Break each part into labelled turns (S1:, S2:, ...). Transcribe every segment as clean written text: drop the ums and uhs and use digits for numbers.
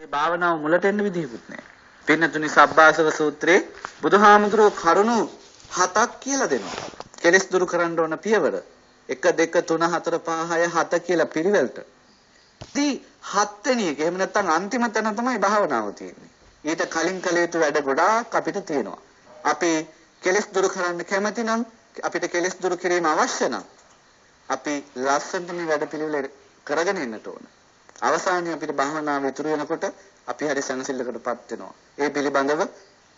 S1: මේ භාවනාව මුලට එන්න විදිහකුත් නෑ. පින්නතුනි සබ්බාසව සූත්‍රයේ බුදුහාමුදුරුවෝ කරුණු 7ක් කියලා දෙනවා. කෙලෙස් දුරු කරන්න ඕන පියවර 1 2 3 4 5 6 7 කියලා පිළිවෙලට. ඉතින් හත්වෙනි එක එහෙම නැත්නම් අන්තිම තැන තමයි භාවනාව තියෙන්නේ. ඊට කලින් කළ යුතු වැඩ ගොඩාක් අපිට තියෙනවා. අපි කෙලෙස් දුරු කරන්න කැමති නම්, අපිට කෙලෙස් දුරු කිරීම අවශ්‍ය නම් අපි ලස්සනට මේ වැඩ පිළිවෙල කරගෙන එන්නට ඕන. අවසානයේ අපිට භාවනාව ඉතුරු වෙනකොට අපි හරි සැනසෙල්ලකටපත් වෙනවා. ඒ පිළිබඳව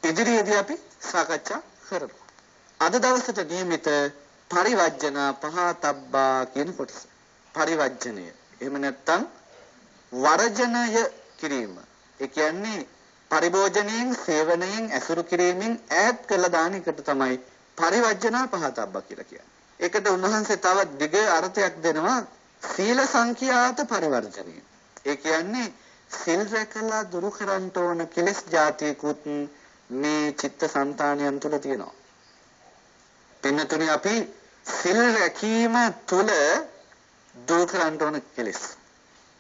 S1: ඉදිරියේදී අපි සාකච්ඡා කරමු. අද දවසට නියමිත පරිවර්ජන පහතබ්බා කියන කොටස. පරිවර්ජනය. එහෙම නැත්නම් වර්ජනය කිරීම. ඒ කියන්නේ පරිභෝජනයෙන්, සේවනයෙන්, ඇසුරු කිරීමෙන් ඈත් කළ දාන එකට තමයි පරිවර්ජන පහතබ්බා කියලා කියන්නේ. ඒකට උන්වහන්සේ තව දිග අර්ථයක් දෙනවා, සීල සංඛ්‍යාත පරිවර්ජනය. ඒ කියන්නේ සිල් රැකලා දුරු කරන්න ඕන කෙලෙස් જાතියකුත් මේ චිත්ත සංතානයන් තුළ තියෙනවා. පින්නතුනි අපි සිල් රැකීම තුළ දුරු කරන්න ඕන කෙලෙස්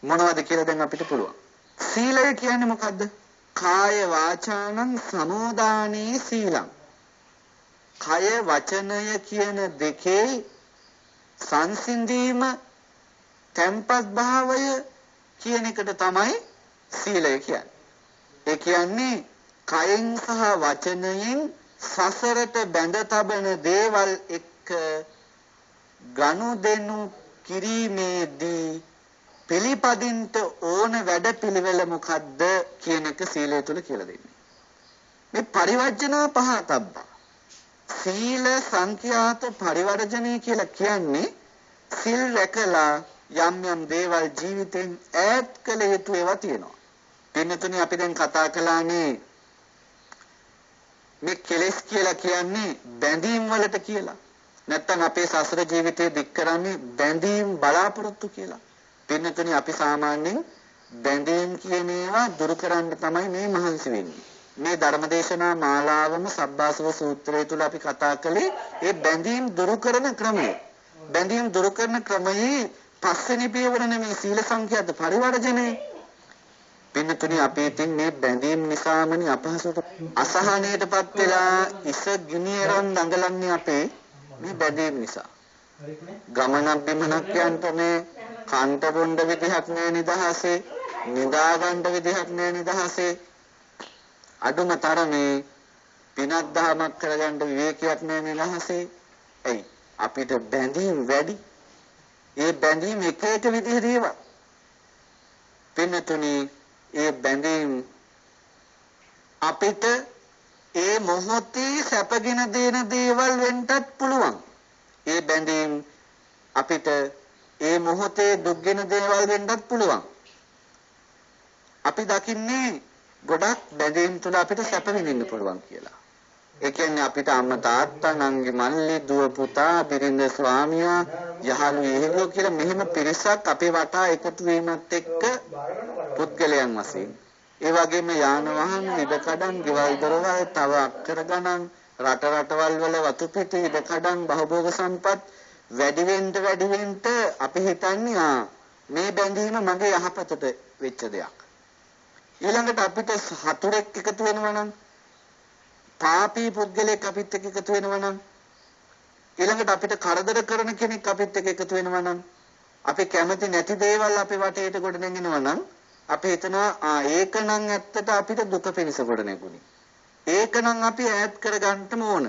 S1: මොනවද කියලා දැන් අපිට පුළුවන්. සීලය කියන්නේ මොකද්ද? කාය වාචානං සමෝදානේ සීලං. කය වචනය කියන දෙකේ සංසිඳීම, තැම්පත් භාවය කියන එකට තමයි සීලය කියන්නේ. ඒ කියන්නේ කයෙන් සහ වචනයෙන් සසරට බැඳ තබන දේවල් එක්ක ගනුදෙනු කිරීමේදී පිළිපදින්ට ඕන වැඩපිළිවෙල මොකද්ද කියන එක සීලය තුල කියලා දෙන්නේ. මේ පරිවර්ජන පහතබ්බා. සීල සංඛ්‍යාත පරිවර්ජනය කියලා කියන්නේ සිල් රැකලා යම් යම් දේවල් ජීවිතෙන් ඈත් කළ යුතු ඒවා තියෙනවා. පින්නතුනි අපි දැන් කතා කළානේ මේ කෙලෙස් කියලා කියන්නේ බැඳීම් වලට කියලා. නැත්තම් අපේ සසර ජීවිතේ දික් කරන්නේ බැඳීම් බලාපොරොත්තු කියලා. පින්නතුනි අපි සාමාන්‍යයෙන් බැඳීම් කියන ඒවා දුරු කරන්න තමයි මේ මහන්සි වෙන්නේ. මේ ධර්මදේශනා මාලාවම සබ්බාසව සූත්‍රය තුල අපි කතා කළේ ඒ බැඳීම් දුරු කරන ක්‍රමය. බැඳීම් දුරු කරන ක්‍රමයේ පස්වෙනි පියවර නෙමේ සීල සංඛ්‍යාත පරිවර්ජනය. පින්නතුනි අපි ඉතින් මේ බැඳීම් නිසාමනේ අපහසුට අසහනයටපත් වෙලා ඉස ගිනි අරන් දඟලන්නේ අපේ මේ බැඳීම් නිසා. ගමනක් බිමනක් යන්න මේ කන්ට බොණ්ඩ විදිහක් නෑ නිදහසේ, නිදා ගන්න විදිහක් නෑ නිදහසේ, අඩුම තරමේ පිනක් දහමක් කරගන්න විවේකයක් නෑ නිදහසේ. ඇයි? අපිට බැඳීම් වැඩි. ඒ බැඳීම් එක එක විදිහට ඒවා. පින්නතුනි ඒ බැඳීම් අපිට ඒ මොහොතේ සැපගෙන දෙන දේවල් වෙන්නත් පුළුවන්. ඒ බැඳීම් අපිට ඒ මොහොතේ දුක්ගෙන දේවල් වෙන්නත් පුළුවන්. අපි දකින්නේ ගොඩක් බැඳීම් තුළ අපිට සැප විඳින්න පුළුවන් කියලා. ඒ කියන්නේ අපිට අම්මා තාත්තා, නංගි මල්ලි, දුව පුතා, බිරිඳ ස්වාමියා, යහළු එහෙලෝ කියලා මෙහෙම පිරිසක් අපේ වටා එකතු වීමත් එක්ක පුද්ගලයන් වශයෙන්, ඒ වගේම යාන වාහන, ඉඩකඩම්, ගෙවල් දොරවල්, තව අක්කර ගණන්, රට රටවල් වල වතු පිටි, ඉඩකඩම්, බහුභෝග සම්පත් වැඩි වෙන්න වැඩි වෙන්න අපි හිතන්නේ ආ මේ බැඳීම මගේ යහපතට වෙච්ච දෙයක්. ඊළඟට අපිට හතුරෙක් එකතු වෙනවා නම්, පාපී පුද්ගලයෙක් අපිත් එක්ක එකතු වෙනවා නම්, ඊළඟට අපිට කරදර කරන කෙනෙක් අපිත් එක්ක එකතු වෙනවා නම්, අපි කැමති නැති දේවල් අපේ වටේට ගොඩ නැගෙනවා නම් අපි හිතනවා ආ ඒක නම් ඇත්තට අපිට දුක පිණිස ගොඩ නැගුණේ. ඒක නම් අපි ඈත් කරගන්නටම ඕන.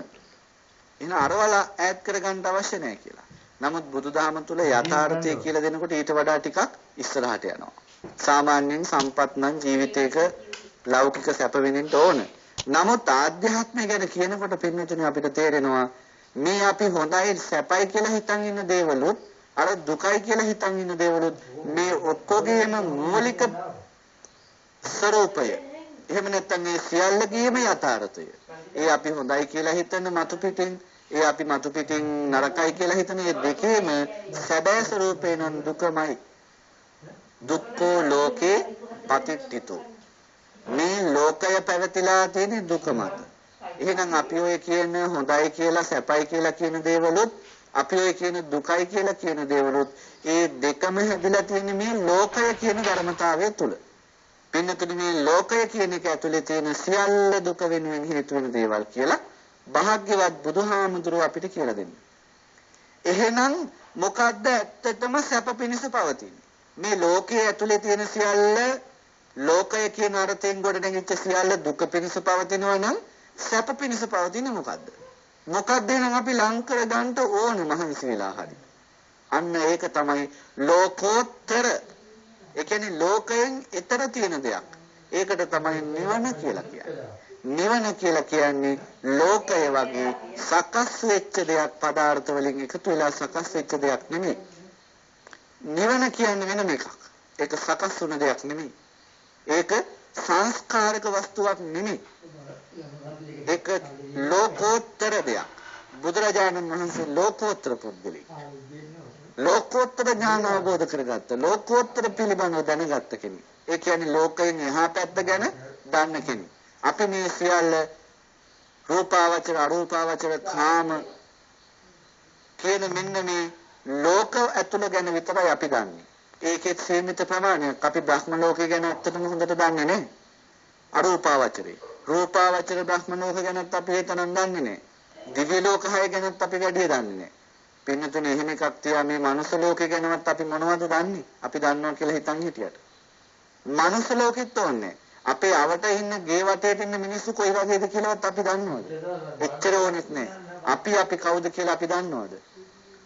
S1: එහෙනම් අරවල ඈත් කරගන්න අවශ්‍ය නැහැ කියලා. නමුත් බුදුදහම තුල යථාර්ථය කියලා දෙනකොට ඊට වඩා ටිකක් ඉස්සරහට යනවා. සාමාන්‍යයෙන් සම්පත් නම් ජීවිතේක ලෞකික සැප විඳින්න ඕන. නමුත් ආධ්‍යාත්මය ගැන කියනකොට පින්නතුනේ අපිට තේරෙනවා මේ අපි හොඳයි සැපයි කියලා හිතන් ඉන්න දේවලුත් අර දුකයි කියලා හිතන් ඉන්න දේවලුත් මේ ඔක්කොගේම මූලික ස්වરૂපය. එහෙම නැත්නම් මේ සියල්ලගේම යථාර්ථය. ඒ අපි හොඳයි කියලා හිතන මතු පිටින්, ඒ අපි මතු පිටින් නරකයි කියලා හිතන මේ දෙකේම සැබෑ ස්වરૂපේ නම් දුකමයි. දුක්ඛෝ ලෝකේ පතිට්ඨිතෝ. මේ ලෝකය පැවතිලා තියෙන දුක මත. එහෙනම් අපි ඔය කියන හොඳයි කියලා සැපයි කියලා කියන දේවලුත්, අපි ඔය කියන දුකයි කියලා කියන දේවලුත් ඒ දෙකම හැදිලා තියෙන්නේ මේ ලෝකය කියන ධර්මතාවය තුල. පින්නතුනි, මේ ලෝකය කියන එක ඇතුලේ තියෙන සියල්ල දුක වෙනුවෙන් හේතු වෙන දේවල් කියලා භාග්‍යවත් බුදුහාමුදුරුවෝ අපිට කියලා දෙන්නේ. එහෙනම් මොකද්ද ඇත්තටම සැප පිණිස පවතින්නේ? මේ ලෝකයේ ඇතුලේ තියෙන සියල්ල, ලෝකය කියන අර්ථයෙන් ගොඩනැගිච්ච සියල්ල දුක පිණිස පවතිනවා නම් සැප පිණිස පවතින්නේ මොකද්ද? මොකද්ද එහෙනම් අපි ලං කර ගන්න ඕන මහන්සි වෙලා හරි. අන්න ඒක තමයි ලෝකෝත්තර. ඒ කියන්නේ ලෝකයෙන් ඈතර තියෙන දෙයක්. ඒකට තමයි නිවන කියලා කියන්නේ. නිවන කියලා කියන්නේ ලෝකය වගේ සකස් වෙච්ච දෙයක්, පදාර්ථ වලින් එකතු වෙලා සකස් වෙච්ච දෙයක් නෙමෙයි. නිවන කියන්නේ වෙනම එකක්. ඒක සකස් වුණ දෙයක් නෙමෙයි. ඒක සංස්කාරක වස්තුවක් නෙමෙයි. ඒක ලෝකෝත්තර දෙයක්. බුදුරජාණන් වහන්සේ ලෝකෝත්තර පුද්ගලෙක්. ලෝකෝත්තර ඥාන අවබෝධ කරගත්ත, ලෝකෝත්තර පිළිබඳව දැනගත්ත කෙනෙක්. ඒ කියන්නේ ලෝකයෙන් එහා පැත්ත ගැන දන්න කෙනෙක්. අපි මේ සියල්ල රූපාවචර, අරූපාවචර, කාම කියන මෙන්න මේ ලෝක ඇතුළ ගැන විතරයි අපි දන්නේ. ඒකෙත් සීමිත ප්‍රමාණයක්. අපි බ්‍රහ්ම ලෝකය ගැන ඇත්තටම හොඳට දන්නේ නැහැ. අරූපාවචරේ. රූපාවචර බ්‍රහ්ම ලෝක ගැනත් අපි ඒ තරම් දන්නේ නැහැ. දිව්‍ය ලෝක හය ගැනත් අපි වැඩි දන්නේ නැහැ. පින්නතුනේ, එහෙම එකක් තියා මේ මනුස්ස ලෝකය ගැනවත් අපි මොනවද දන්නේ? අපි දන්නවා කියලා හිතන් හිටියට. මනුස්ස ලෝකෙත් ඕනේ. අපේ අවට ඉන්න, ගේ වටේට ඉන්න මිනිස්සු කොයි වගේද කියලාවත් අපි දන්නවද? එච්චර ඕනෙත් නෑ. අපි අපි කවුද කියලා අපි දන්නවද?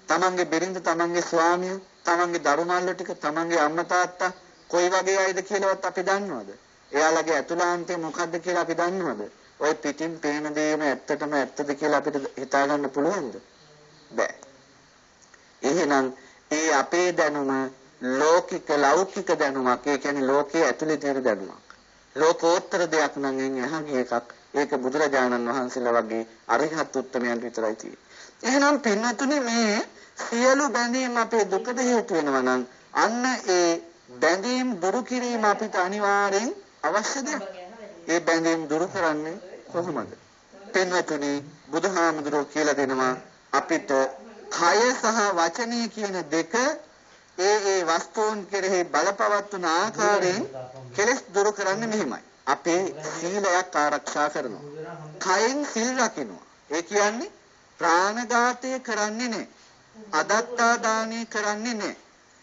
S1: තමන්ගේ බිරිඳ, තමන්ගේ ස්වාමියා, තමන්ගේ දරු මල්ලෝ ටික, තමන්ගේ අම්මා තාත්තා කොයි වගේ අයද කියලාවත් අපි දන්නවද? එයාලගේ ඇතුළාන්තය මොකද්ද කියලා අපි දන්නවද? ඔය පිටින් පේන දේම ඇත්තටම ඇත්තද කියලා අපිට හිතා ගන්න පුළුවන්ද? බෑ. එහෙනම් ඒ අපේ දැනුම ලෞකික ලෞකික දැනුමක්. ඒ කියන්නේ ලෝකයේ ඇතුලේ තියෙන දැනුමක්. ලෝකෝත්තර දෙයක් නම් එන් එහා ගිය එකක්. ඒක බුදුරජාණන් වහන්සේලා වගේ අරිහත් උත්තමයන්ට විතරයි තියෙන්නේ. එහෙනම් පින්වතුනි, මේ සියලු බැඳීම් අපේ දුකට හේතු වෙනවා නම් අන්න ඒ බැඳීම් දුරු කිරීම අපිට අනිවාර්යෙන් අවශ්‍ය දෙයක්. ඒ බැඳීම් දුරු කරන්නේ කොහොමද? පින්වතුනි, බුදුහාමුදුරුවෝ කියලා දෙනවා අපිට කය සහ වචනය කියන දෙක ඒ ඒ වස්තුන් කෙරෙහි බලපවත්වන ආකාරයෙන් කෙලෙස් දුරු කරන්නේ මෙහෙමයි. අපේ සීලයක් ආරක්ෂා කරනවා. කයෙන් සිල් රකින්නවා. ඒ කියන්නේ ප්‍රාණඝාතය කරන්නේ නැහැ. අදත්තා දානය කරන්නේ නැහැ.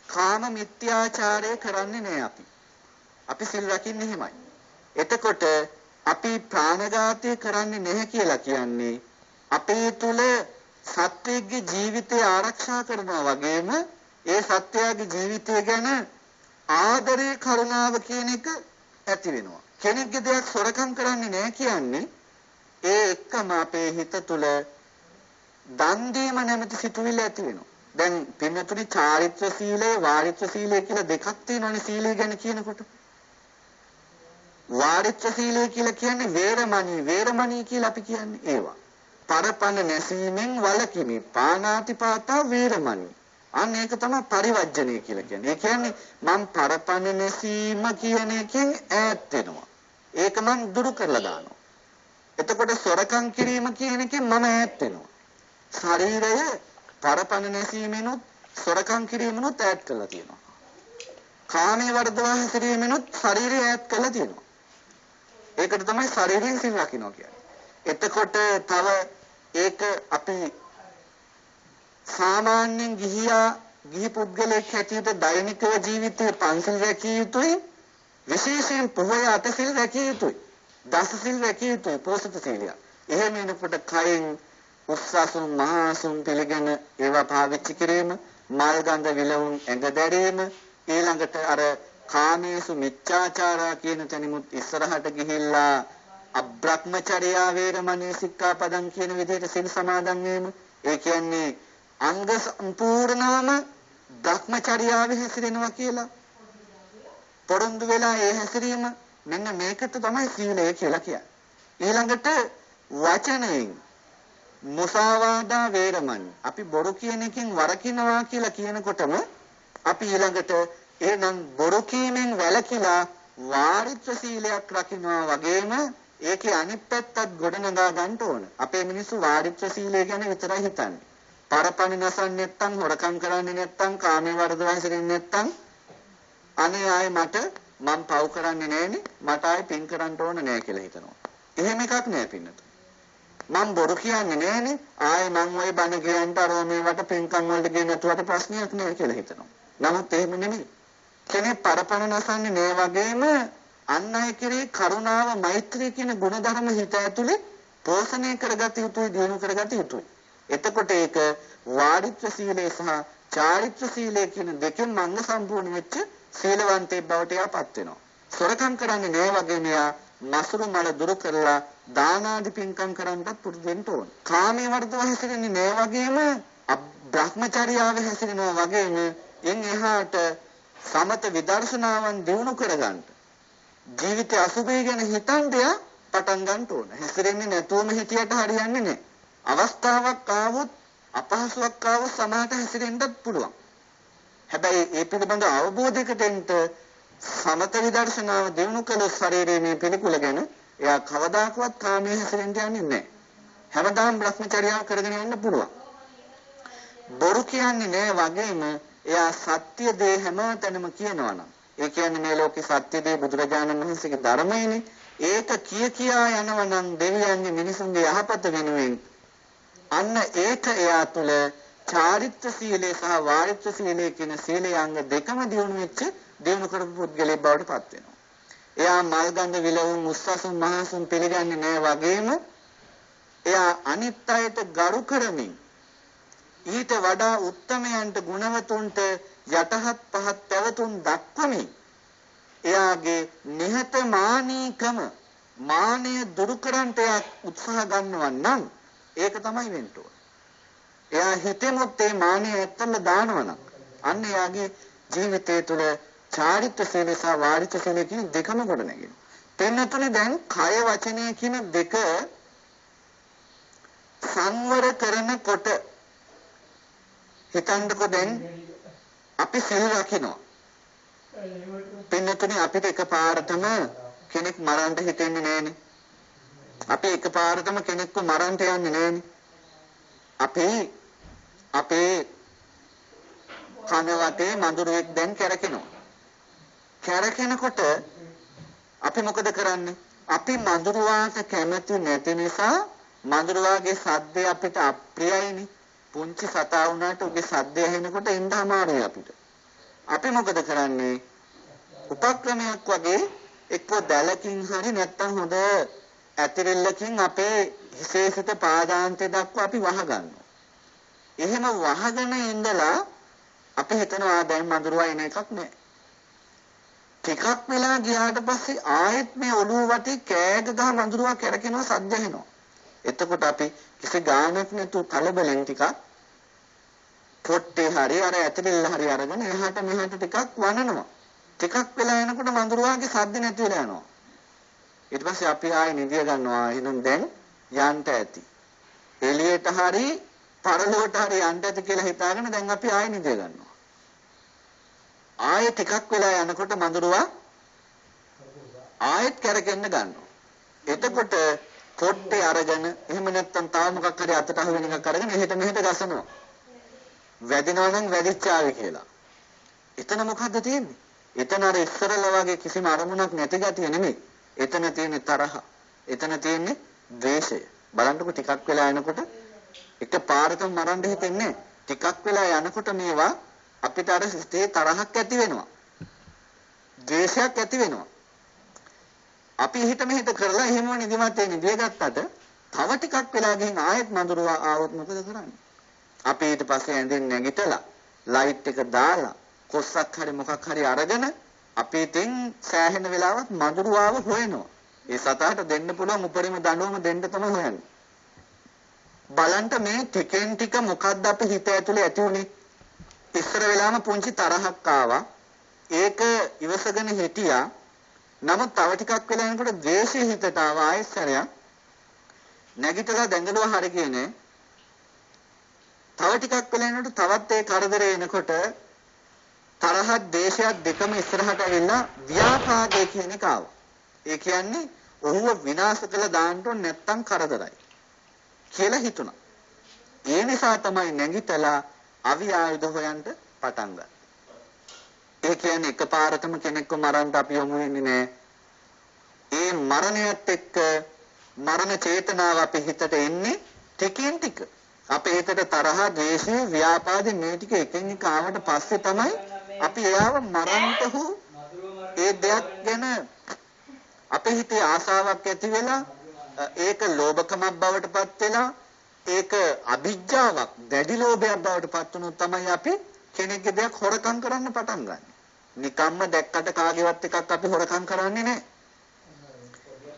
S1: කාම මිත්‍යාචාරය කරන්නේ නැහැ අපි. අපි සිල් රකින්නේ එහෙමයි. එතකොට අපි ප්‍රාණඝාතය කරන්නේ නැහැ කියලා කියන්නේ අපේ තුල සත්වයේ ජීවිතය ආරක්ෂා කරනවා වගේම ඒ සත්වයාගේ ජීවිතය ගැන ආදරය කරුණාව කියන එක ඇති වෙනවා. කෙනෙක්ගේ දෙයක් සොරකම් කරන්නේ නැහැ කියන්නේ ඒ එක්කම අපේ හිත තුල දන් දීම නැමැති සිතුවිල්ල ඇති වෙනවා. දැන් පින්නතුනි, චාරිත්‍ර සීලය, වාරිත්‍ර සීලය කියලා දෙකක් තියෙනවනේ සීලය ගැන කියනකොට. වාරිත්‍ර සීලය කියලා කියන්නේ වේරමණී, වේරමණී කියලා අපි කියන්නේ ඒවා. පරපණ නැසීමෙන් වළකිමි. පාණාතිපාතා වේරමණී. අන්න ඒක තමයි පරිවර්ජනය කියලා කියන්නේ. ඒ කියන්නේ මං පරපණ නැසීම කියන එකෙන් ඈත් වෙනවා. ඒක මං දුරු කරලා දානවා. එතකොට සොරකම් කිරීම කියන එකෙන් මම ඈත් වෙනවා. ශරීරය පරපණ නැසීමෙනුත් සොරකම් කිරීමෙනුත් ඈත් කරලා තියෙනවා. කාමයේ වර්ධවා හැසිරීමෙනුත් ශරීරය ඈත් කරලා තියෙනවා. ඒකට තමයි ශරීරයෙන් සිල් රකින්නවා කියන්නේ. එතකොට තව ඒක අපි සාමාන්‍යයෙන් ගිහියා ගිහි පුද්ගලයෙක් හැටියට දෛනිකව ජීවිතයේ පන්සිල් රැකිය යුතුයි. විශේෂයෙන් පොහොය අටසිල් රැකිය යුතුයි. දසසිල් රැකිය යුතුයි පෝසත සීලය. එහෙම එනකොට කයෙන් උස්සසුන් මහාසුන් පිළිගෙන ඒවා පාවිච්චි කිරීම, මල් ගඳ විලවුන් ඇඟ දැරීම, ඊළඟට අර කාමේසු මිච්ඡාචාරා කියන තැනිමුත් ඉස්සරහට ගිහිල්ලා අබ්‍රහ්මචර්යා වේරමණී සික්ඛාපදං කියන විදිහට සිල් සමාදන් වීම. ඒ කියන්නේ අංග සම්පූර්ණවම බ්‍රහ්මචර්යාවේ හැසිරෙනවා කියලා පොරොන්දු වෙලා ඒ හැසිරීම, මෙන්න මේකට තමයි සීලය කියලා කියන්නේ. ඊළඟට වචනයෙන් මුසාවාදා වේරමණී, අපි බොරු කියන එකෙන් වරකිනවා කියලා කියනකොටම අපි ඊළඟට එහෙනම් බොරු කීමෙන් වැළකීලා වාරිත්‍ර සීලයක් රකින්නවා වගේම ඒකේ අනිත් පැත්තත් ගොඩනගා ගන්න ඕන. අපේ මිනිස්සු වාරිත්‍ර සීලය ගැන විතරයි හිතන්නේ. පරපණි නසන්නේ නැත්තම්, හොරකම් කරන්නේ නැත්තම්, කාමයේ වර්ධව හැසිරෙන්නේ නැත්තම් අනේ ආයේ මට මං පව් කරන්නේ නෑනේ, මට ආයේ පින් කරන්න ඕන නෑ කියලා හිතනවා. එහෙම එකක් නෑ පින්නතුනි. මං බොරු කියන්නේ නෑනේ, ආයේ මං ওই බණ කියන්ට අරව මේවට පින්කම් වලට ගියේ නැතුවට ප්‍රශ්නයක් නෑ කියලා හිතනවා. නමුත් එහෙම නෙමෙයි. කෙනෙක් පරපණ නසන්නේ නෑ වගේම අන් අය කෙරෙහි කරුණාව, මෛත්‍රිය කියන ගුණධර්ම හිත ඇතුලේ පෝෂණය කරගත යුතුයි, දියුණු කරගත යුතුයි. එතකොට ඒක වාරිත්‍ර සීලය සහ චාරිත්‍ර සීලය කියන දෙකෙන් අංග සම්පූර්ණ වෙච්ච සීලවන්තයෙක් බවට එයාපත් වෙනවා. සොරකම් කරන්නේ නෑ වගේම එයා මසුරු මල දුරු කරලා දාන ආදි පින්කම් කරන්නත් පුරුදු වෙන්න ඕන. කාමයේ වර්ධව හැසිරෙන්නේ නෑ වගේම බ්‍රහ්මචර්යාව හැසිරෙනවා වගේම එන් එහාට සමත විදර්ශනාවන් දියුණු කරගන්න, ජීවිතය අසුභය ගැන හිතන්න එයා පටන් ගන්න ඕන. හැසිරෙන්නේ නැතුවම හිටියට හරියන්නේ නෑ. අවස්ථාවක් ආවොත්, අපහසුයක් ආවොත් සමහරට හැසිරෙන්නත් පුළුවන්. හැබැයි ඒ පිළිබඳ අවබෝධයකට එන්න සමත විදර්ශනාව දියුණු කළ ශරීරයේ මේ පිළිකුල ගැන එයා කවදාකවත් කාමයේ හැසිරෙන්න යන්නේ නැහැ. හැමදාම බ්‍රහ්මචර්යාව කරගෙන යන්න පුළුවන්. බොරු කියන්නේ නෑ වගේම එයා සත්‍ය දේ හැම තැනම කියනවා නම්, ඒ කියන්නේ මේ ලෝකේ සත්‍ය දේ බුදුරජාණන් වහන්සේගේ ධර්මයනේ, ඒක කිය කියා යනවා නම් දෙවියන්ගේ මිනිසුන්ගේ යහපත වෙනුවෙන්, අන්න ඒක එයා තුළ චාරිත්‍ර සීලය සහ වාරිත්‍ර සීලය කියන සීලේ අංග දෙකම දියුණු වෙච්ච, දියුණු කරපු පුද්ගලයෙක් බවට පත් වෙනවා. එයා මල් ගඳ විලවුන් උස්සසුන් මහසුන් පිළිගන්නේ නෑ වගේම එයා අනිත් අයට ගරු කරමින් ඊට වඩා උත්තමයන්ට, ගුණවතුන්ට යටහත් පහත් පැවතුම් දක්වමින් එයාගේ නිහතමානීකම, මානය දුරු කරන්ට එයා උත්සාහ ගන්නවා නම් ඒක තමයි වෙන්න ඕන. එයා හිතෙමුත් ඒ මානය ඇත්තම දානවා නම් අන්න එයාගේ ජීවිතය තුළ චාරිත්‍ර සීලය සහ වාරිත්‍ර සීලය කියන දෙකම ගොඩ නැගෙනවා. පින්නතුනේ දැන් කය වචනය කියන දෙක සංවර කරනකොට හිතන්නකෝ දැන් අපි සිල් රකින්නවා. පින්නතුනේ අපිට එකපාරටම කෙනෙක් මරන්න හිතෙන්නේ නෑනේ. අපි එකපාරටම කෙනෙක්ව මරන්න යන්නේ නෑනේ. අපි අපේ කන වටේ මඳුරුවෙක් දැන් කැරකෙනවා. කැරකෙනකොට අපි මොකද කරන්නේ? අපි මඳුරුවාට කැමති නැති නිසා මඳුරුවාගේ සද්දය අපිට අප්‍රියයිනේ. පුංචි සතා වුණාට උගේ සද්දය ඇහෙනකොට එන්න අමාරුයි අපිට. අපි මොකද කරන්නේ? උපක්‍රමයක් වගේ එක්ක දැලකින් හරි නැත්තම් හොඳ ඇතිරිල්ලකින් අපේ හිසේ සිට පාදාන්තය දක්වා අපි වහ ගන්නවා. එහෙම වහගෙන ඉඳලා අපි හිතනවා දැන් මඳුරුවා එන එකක් නෑ. ටිකක් වෙලා ගියාට පස්සේ ආයෙත් මේ ඔළුව වටේ කෑග ගහ මඳුරුවා කැරකෙනවා, සද්ද ඇහෙනවා. එතකොට අපි කිසි ගානක් නැතුව කලබලෙන් ටිකක් පොට්ටේ හරි අර ඇතිරිල්ල හරි අරගෙන එහාට මෙහාට ටිකක් වනනවා. ටිකක් වෙලා යනකොට මඳුරුවාගේ සද්ද නැති වෙලා යනවා. ඊට පස්සේ අපි ආයෙ නිදිය ගන්නවා. එහෙනම් දැන් යන්න ඇති. එළියට හරි පරලොවට හරි යන්න ඇති කියලා හිතාගෙන දැන් අපි ආයෙ නිදිය ගන්නවා. ආයෙ ටිකක් වෙලා යනකොට මඳුරුවා ආයෙත් කැරකෙන්න ගන්නවා. එතකොට පොට්ටේ අරගෙන එහෙම නැත්නම් තව මොකක් හරි අතට අහු වෙන එකක් අරගෙන එහෙට මෙහෙට ගසනවා. වැදිනවා නම් වැදිච්චාවේ කියලා. එතන මොකද්ද තියෙන්නේ? එතන අර ඉස්සරලා වගේ කිසිම අරමුණක් නැති ගතිය නෙමෙයි. එතන තියෙන්නේ තරහ. එතන තියෙන්නේ ද්වේෂය. බලන්නකො ටිකක් වෙලා යනකොට එක පාරටම මරන්න හිතෙන්නේ. ටිකක් වෙලා යනකොට මේවා අපිට අර සිතේ තරහක් ඇති වෙනවා. ද්වේෂයක් ඇති වෙනවා. අපි හිත මෙහෙට කරලා එහෙම නිදිමත නිදිය ගත්තට තව ටිකක් වෙලා ගිහින් ආයෙත් මඳුරුවා ආවොත් මොකද කරන්නේ? අපි ඊට පස්සේ ඇඳෙන් නැගිටලා ලයිට් එක දාලා කොස්සක් හරි මොකක් හරි අරගෙන අපි ඉතින් සෑහෙන වෙලාවක් මඳුරුවාව හොයනවා. ඒ සතාට දෙන්න පුළුවන් උපරිම දඬුවම දෙන්න තමයි හොයන්නේ. බලන්න මේ ටිකෙන් ටික මොකද්ද අපේ හිත ඇතුලේ ඇති වුනේ? ඉස්සර වෙලාම පුංචි තරහක් ආවා. ඒක ඉවසගෙන හිටියා. නමුත් තව ටිකක් වෙලා යනකොට ද්වේෂය හිතට ආවා ආයෙත් සැරයක්. නැගිටලා දැඟලුවා හරි කියන්නේ. තව ටිකක් වෙලා යනකොට තවත් ඒ කරදරේ එනකොට තරහත් ද්වේෂයත් දෙකම ඉස්සරහට ඇවිල්ලා ව්‍යාපාදේ කියන එක ආවා. ඒ කියන්නේ ඔහුව විනාශ කළා දාන්න ඕන නැත්තම් කරදරයි කියලා හිතුණා. ඒ නිසා තමයි නැගිටලා අවි ආයුධ හොයන්න පටන් ගත්තේ. ඒ කියන්නේ එකපාරටම කෙනෙක්ව මරන්න අපි යොමු වෙන්නේ නෑ. ඒ මරණයත් එක්ක මරණ චේතනාව අපේ හිතට එන්නේ ටිකෙන් ටික. අපේ හිතට තරහ, ද්වේෂය, ව්‍යාපාද මේ ටික එකින් එක ආවට පස්සේ තමයි අපි එයාව මරන්නට හෝ ඒ දෙයක් ගැන අපේ හිතේ ආසාවක් ඇති වෙලා ඒක ලෝභකමක් බවට පත් වෙලා ඒක අභිජ්ජාවක්, දැඩි ලෝභයක් බවට පත් වුණොත් තමයි අපි කෙනෙක්ගේ දෙයක් හොරකම් කරන්න පටන් ගන්න. නිකම්ම දැක්කට කාගේවත් එකක් අපි හොරකම් කරන්නේ නැහැ.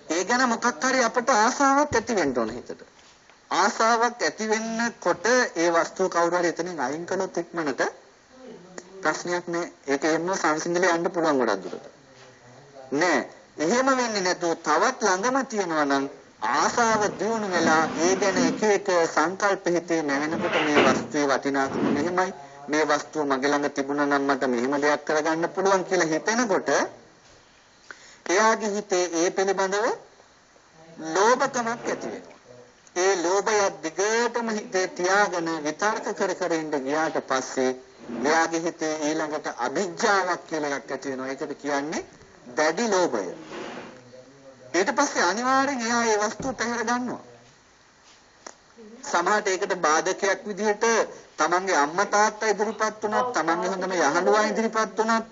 S1: ඒ ගැන මොකක් හරි අපට ආසාවක් ඇති වෙන්න ඕන හිතට. ආසාවක් ඇති වෙන්නකොට ඒ වස්තුව කවුරු හරි එතනින් අයින් කළොත් ඉක්මනට ප්‍රශ්නයක් නෑ. ඒක එහෙම සංසිඳලා යන්න පුළුවන් ගොඩක් දුරට. නෑ. එහෙම වෙන්නේ නැතුව තවත් ළඟම තියෙනවා නම් ආසාව දියුණු වෙලා ඒ ගැන එක එක සංකල්ප හිතේ නැවෙනකොට මේ වස්තුවේ වටිනාකම මෙහෙමයි, මේ වස්තුව මගේ ළඟ තිබුණා නම් මට මෙහෙම දෙයක් කරගන්න පුළුවන් කියලා හිතෙනකොට එයාගේ හිතේ ඒ පිළිබඳව ලෝභකමක් ඇති වෙනවා. ඒ ලෝභය දිගටම හිතේ තියාගෙන විතර්ක කර කර ඉඳ ගියාට පස්සේ එයාගේ හිතේ ඊළඟට අභිජ්ජාවක් කියලා එකක් ඇති වෙනවා. ඒකට කියන්නේ දැඩි ලෝභය. ඊට පස්සේ අනිවාර්යෙන් එයා ඒ වස්තුව පැහැර ගන්නවා. සමහරට ඒකට බාධකයක් විදිහට තමන්ගේ අම්මා තාත්තා ඉදිරිපත් වුණත්, තමන්ගේ හොඳම යහළුවා ඉදිරිපත් වුණත්,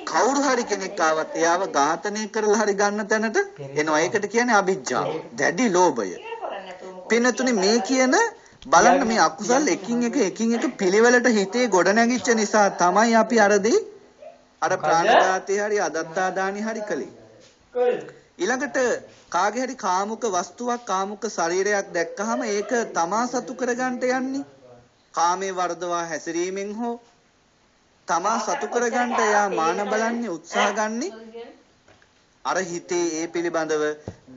S1: කවුරු හරි කෙනෙක් ආවත් එයාව ඝාතනය කරලා හරි ගන්න තැනට එනවා. ඒකට කියන්නේ අභිජ්ජාව, දැඩි ලෝභය. පින්නතුනේ මේ කියන බලන්න මේ අකුසල් එකින් එක එකින් එක පිළිවෙලට හිතේ ගොඩ නැගිච්ච නිසා තමයි අපි අරදී අර ප්‍රාණඝාතය හරි අදත්තාදානි හරි කළේ. ඊළඟට කාගේ හරි කාමුක වස්තුවක් කාමුක ශරීරයක් දැක්කහම ඒක තමා සතු කරගන්නට යන්නේ. කාමයේ වර්ධවා හැසිරීමෙන් හෝ තමා සතු කරගන්නට එයා මාන බලන්නේ, උත්සාහ ගන්නේ. අර හිතේ ඒ පිළිබඳව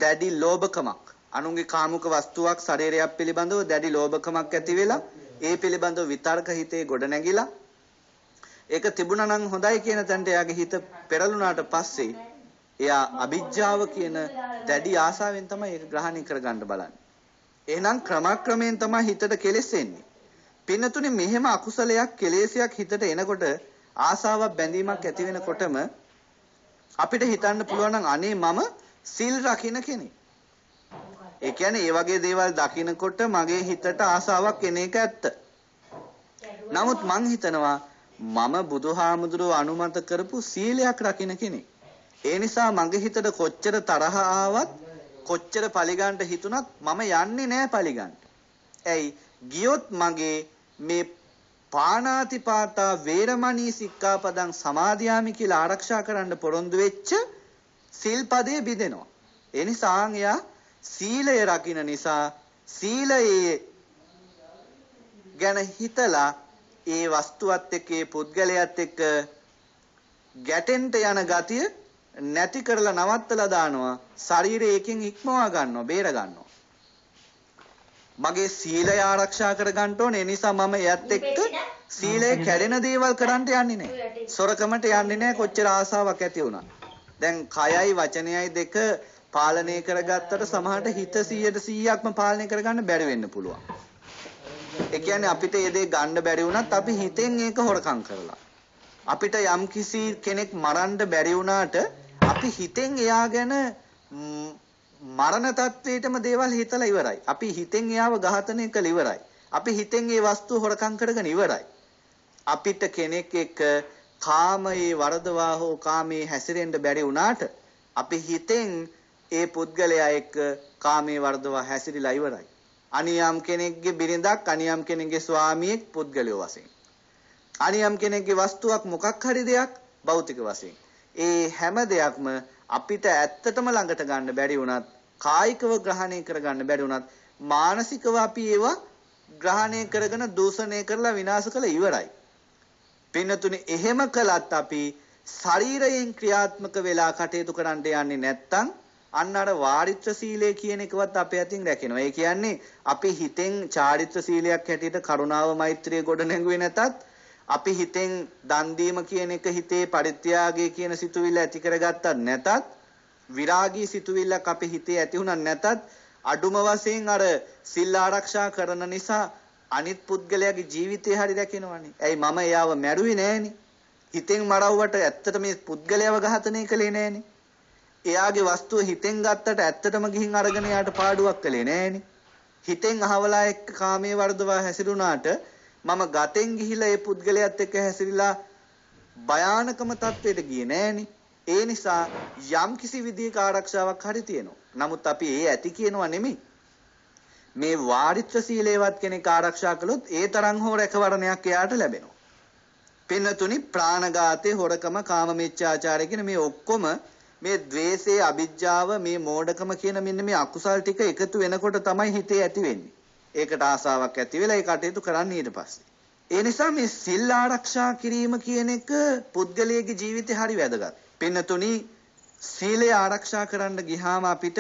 S1: දැඩි ලෝභකමක්, අනුන්ගේ කාමුක වස්තුවක් ශරීරයක් පිළිබඳව දැඩි ලෝභකමක් ඇති වෙලා ඒ පිළිබඳව විතර්ක හිතේ ගොඩ නැගිලා ඒක තිබුණා නම් හොඳයි කියන තැනට එයාගේ හිත පෙරළුණාට පස්සේ එයා අභිජ්ජාව කියන දැඩි ආසාවෙන් තමයි ඒක ග්‍රහණය කරගන්න බලන්නේ. එහෙනම් ක්‍රමක්‍රමයෙන් තමයි හිතට කෙලෙස් එන්නේ. පින්නතුනේ මෙහෙම අකුසලයක් කෙලෙසයක් හිතට එනකොට ආසාවක් බැඳීමක් ඇති වෙනකොටම අපිට හිතන්න පුළුවන් නම් අනේ මම සිල් රකින්න කෙනෙක්. ඒ කියන්නේ ඒ වගේ දේවල් දකිනකොට මගේ හිතට ආසාවක් එන එක ඇත්ත. නමුත් මං හිතනවා මම බුදුහාමුදුරුවෝ අනුමත කරපු සීලයක් රකින්න කෙනෙක්. ඒ නිසා මගේ හිතට කොච්චර තරහ ආවත් කොච්චර පලිගන්න හිතුණත් මම යන්නේ නෑ පලිගන්න. ඇයි? ගියොත් මගේ මේ පාණාතිපාතා වේරමණී සික්ඛාපදං සමාදියාමි කියලා ආරක්ෂා කරන්න පොරොන්දු වෙච්ච සිල්පදේ බිඳෙනවා. ඒ නිසා එයා සීලය රකින්න නිසා සීලයේ ගැන හිතලා ඒ වස්තුවත් එක්ක ඒ පුද්ගලයාත් එක්ක ගැටෙන්න යන ගතිය නැති කරලා නවත්තලා දානවා. ශරීරය ඒකෙන් ඉක්මවා ගන්නවා, බේර ගන්නවා. මගේ සීලය ආරක්ෂා කර ගන්න ඕනේ. ඒ නිසා මම එයත් එක්ක සීලය කැඩෙන දේවල් කරන්න යන්නේ නැහැ. සොරකමට යන්නේ නැහැ කොච්චර ආසාවක් ඇති වුණත්. දැන් කයයි වචනයයි දෙක පාලනය කරගත්තට සමහරට හිත 100%ක්ම පාලනය කරගන්න බැරි වෙන්න පුළුවන්. ඒ කියන්නේ අපිට මේ දේ ගන්න බැරි වුණත් අපි හිතෙන් ඒක හොරකම් කරලා. අපිට යම් කිසි කෙනෙක් මරන්න බැරි වුණාට අපි හිතෙන් එයා ගැන මරණ තත්වයටම දේවල් හිතලා ඉවරයි. අපි හිතෙන් එයාව ඝාතනය කළ ඉවරයි. අපි හිතෙන් ඒ වස්තුව හොරකම් කරගෙන ඉවරයි. අපිට කෙනෙක් එක්ක කාමයේ වරදවා හෝ කාමයේ හැසිරෙන්න බැරි වුණාට අපි හිතෙන් ඒ පුද්ගලයා එක්ක කාමයේ වරදවා හැසිරීලා ඉවරයි. අනියම් කෙනෙක්ගේ බිරිඳක්, අනියම් කෙනෙක්ගේ ස්වාමියෙක් පුද්ගලයෝ වශයෙන්, අනියම් කෙනෙක්ගේ වස්තුවක් මොකක් හරි දෙයක් භෞතික වශයෙන්, ඒ හැම දෙයක්ම අපිට ඇත්තටම ළඟට ගන්න බැරි වුණත්, කායිකව ග්‍රහණය කරගන්න බැරි වුණත්, මානසිකව අපි ඒවා ග්‍රහණය කරගෙන දූෂණය කරලා විනාශ කළ ඉවරයි. පින්නතුනි එහෙම කළත් අපි ශරීරයෙන් ක්‍රියාත්මක වෙලා කටයුතු කරන්න යන්නේ නැත්තම් අන්න අර වාරිත්‍ර සීලය කියන එකවත් අපේ අතින් රැකෙනවා. ඒ කියන්නේ අපි හිතෙන් චාරිත්‍ර සීලයක් හැටියට කරුණාව මෛත්‍රිය ගොඩ නැංගුවේ නැතත්, අපි හිතෙන් දන් දීම කියන එක හිතේ පරිත්‍යාගය කියන සිතුවිල්ල ඇති කරගත්තත් නැතත්, විරාගී සිතුවිල්ලක් අපේ හිතේ ඇති වුණත් නැතත්, අඩුම වශයෙන් අර සිල් ආරක්ෂා කරන නිසා අනිත් පුද්ගලයාගේ ජීවිතේ හරි රැකෙනවනේ. ඇයි මම එයාව මැරුවේ නෑනේ. හිතෙන් මරව්වට ඇත්තට මේ පුද්ගලයාව ඝාතනය කළේ නෑනේ. එයාගේ වස්තුව හිතෙන් ගත්තට ඇත්තටම ගිහින් අරගෙන එයාට පාඩුවක් කළේ නෑනේ. හිතෙන් අහවලා එක්ක කාමයේ වර්ධවා හැසිරුණාට මම ගතෙන් ගිහිලා ඒ පුද්ගලයාත් එක්ක හැසිරිලා භයානකම තත්ත්වයට ගියේ නෑනේ. ඒ නිසා යම් කිසි විදිහක ආරක්ෂාවක් හරි තියෙනවා. නමුත් අපි ඒ ඇති කියනවා නෙමෙයි. මේ වාරිත්‍ර සීලේවත් කෙනෙක් ආරක්ෂා කළොත් ඒ තරම් හෝ රැකවරණයක් එයාට ලැබෙනවා. පින්නතුනි, ප්‍රාණඝාතේ, හොරකම, කාම මිච්ඡාචාරය කියන මේ ඔක්කොම මේ ද්වේෂයේ, අවිජ්ජාව, මේ මෝඩකම කියන මෙන්න මේ අකුසල් ටික එකතු වෙනකොට තමයි හිතේ ඇති වෙන්නේ. ඒකට ආසාවක් ඇති වෙලා ඒ කටයුතු කරන්නේ ඊට පස්සේ. ඒ නිසා මේ සිල් ආරක්ෂා කිරීම කියන එක පුද්ගලයාගේ ජීවිතේ හරි වැදගත්. පින්නතුනි, සීලය ආරක්ෂා කරන්න ගියාම අපිට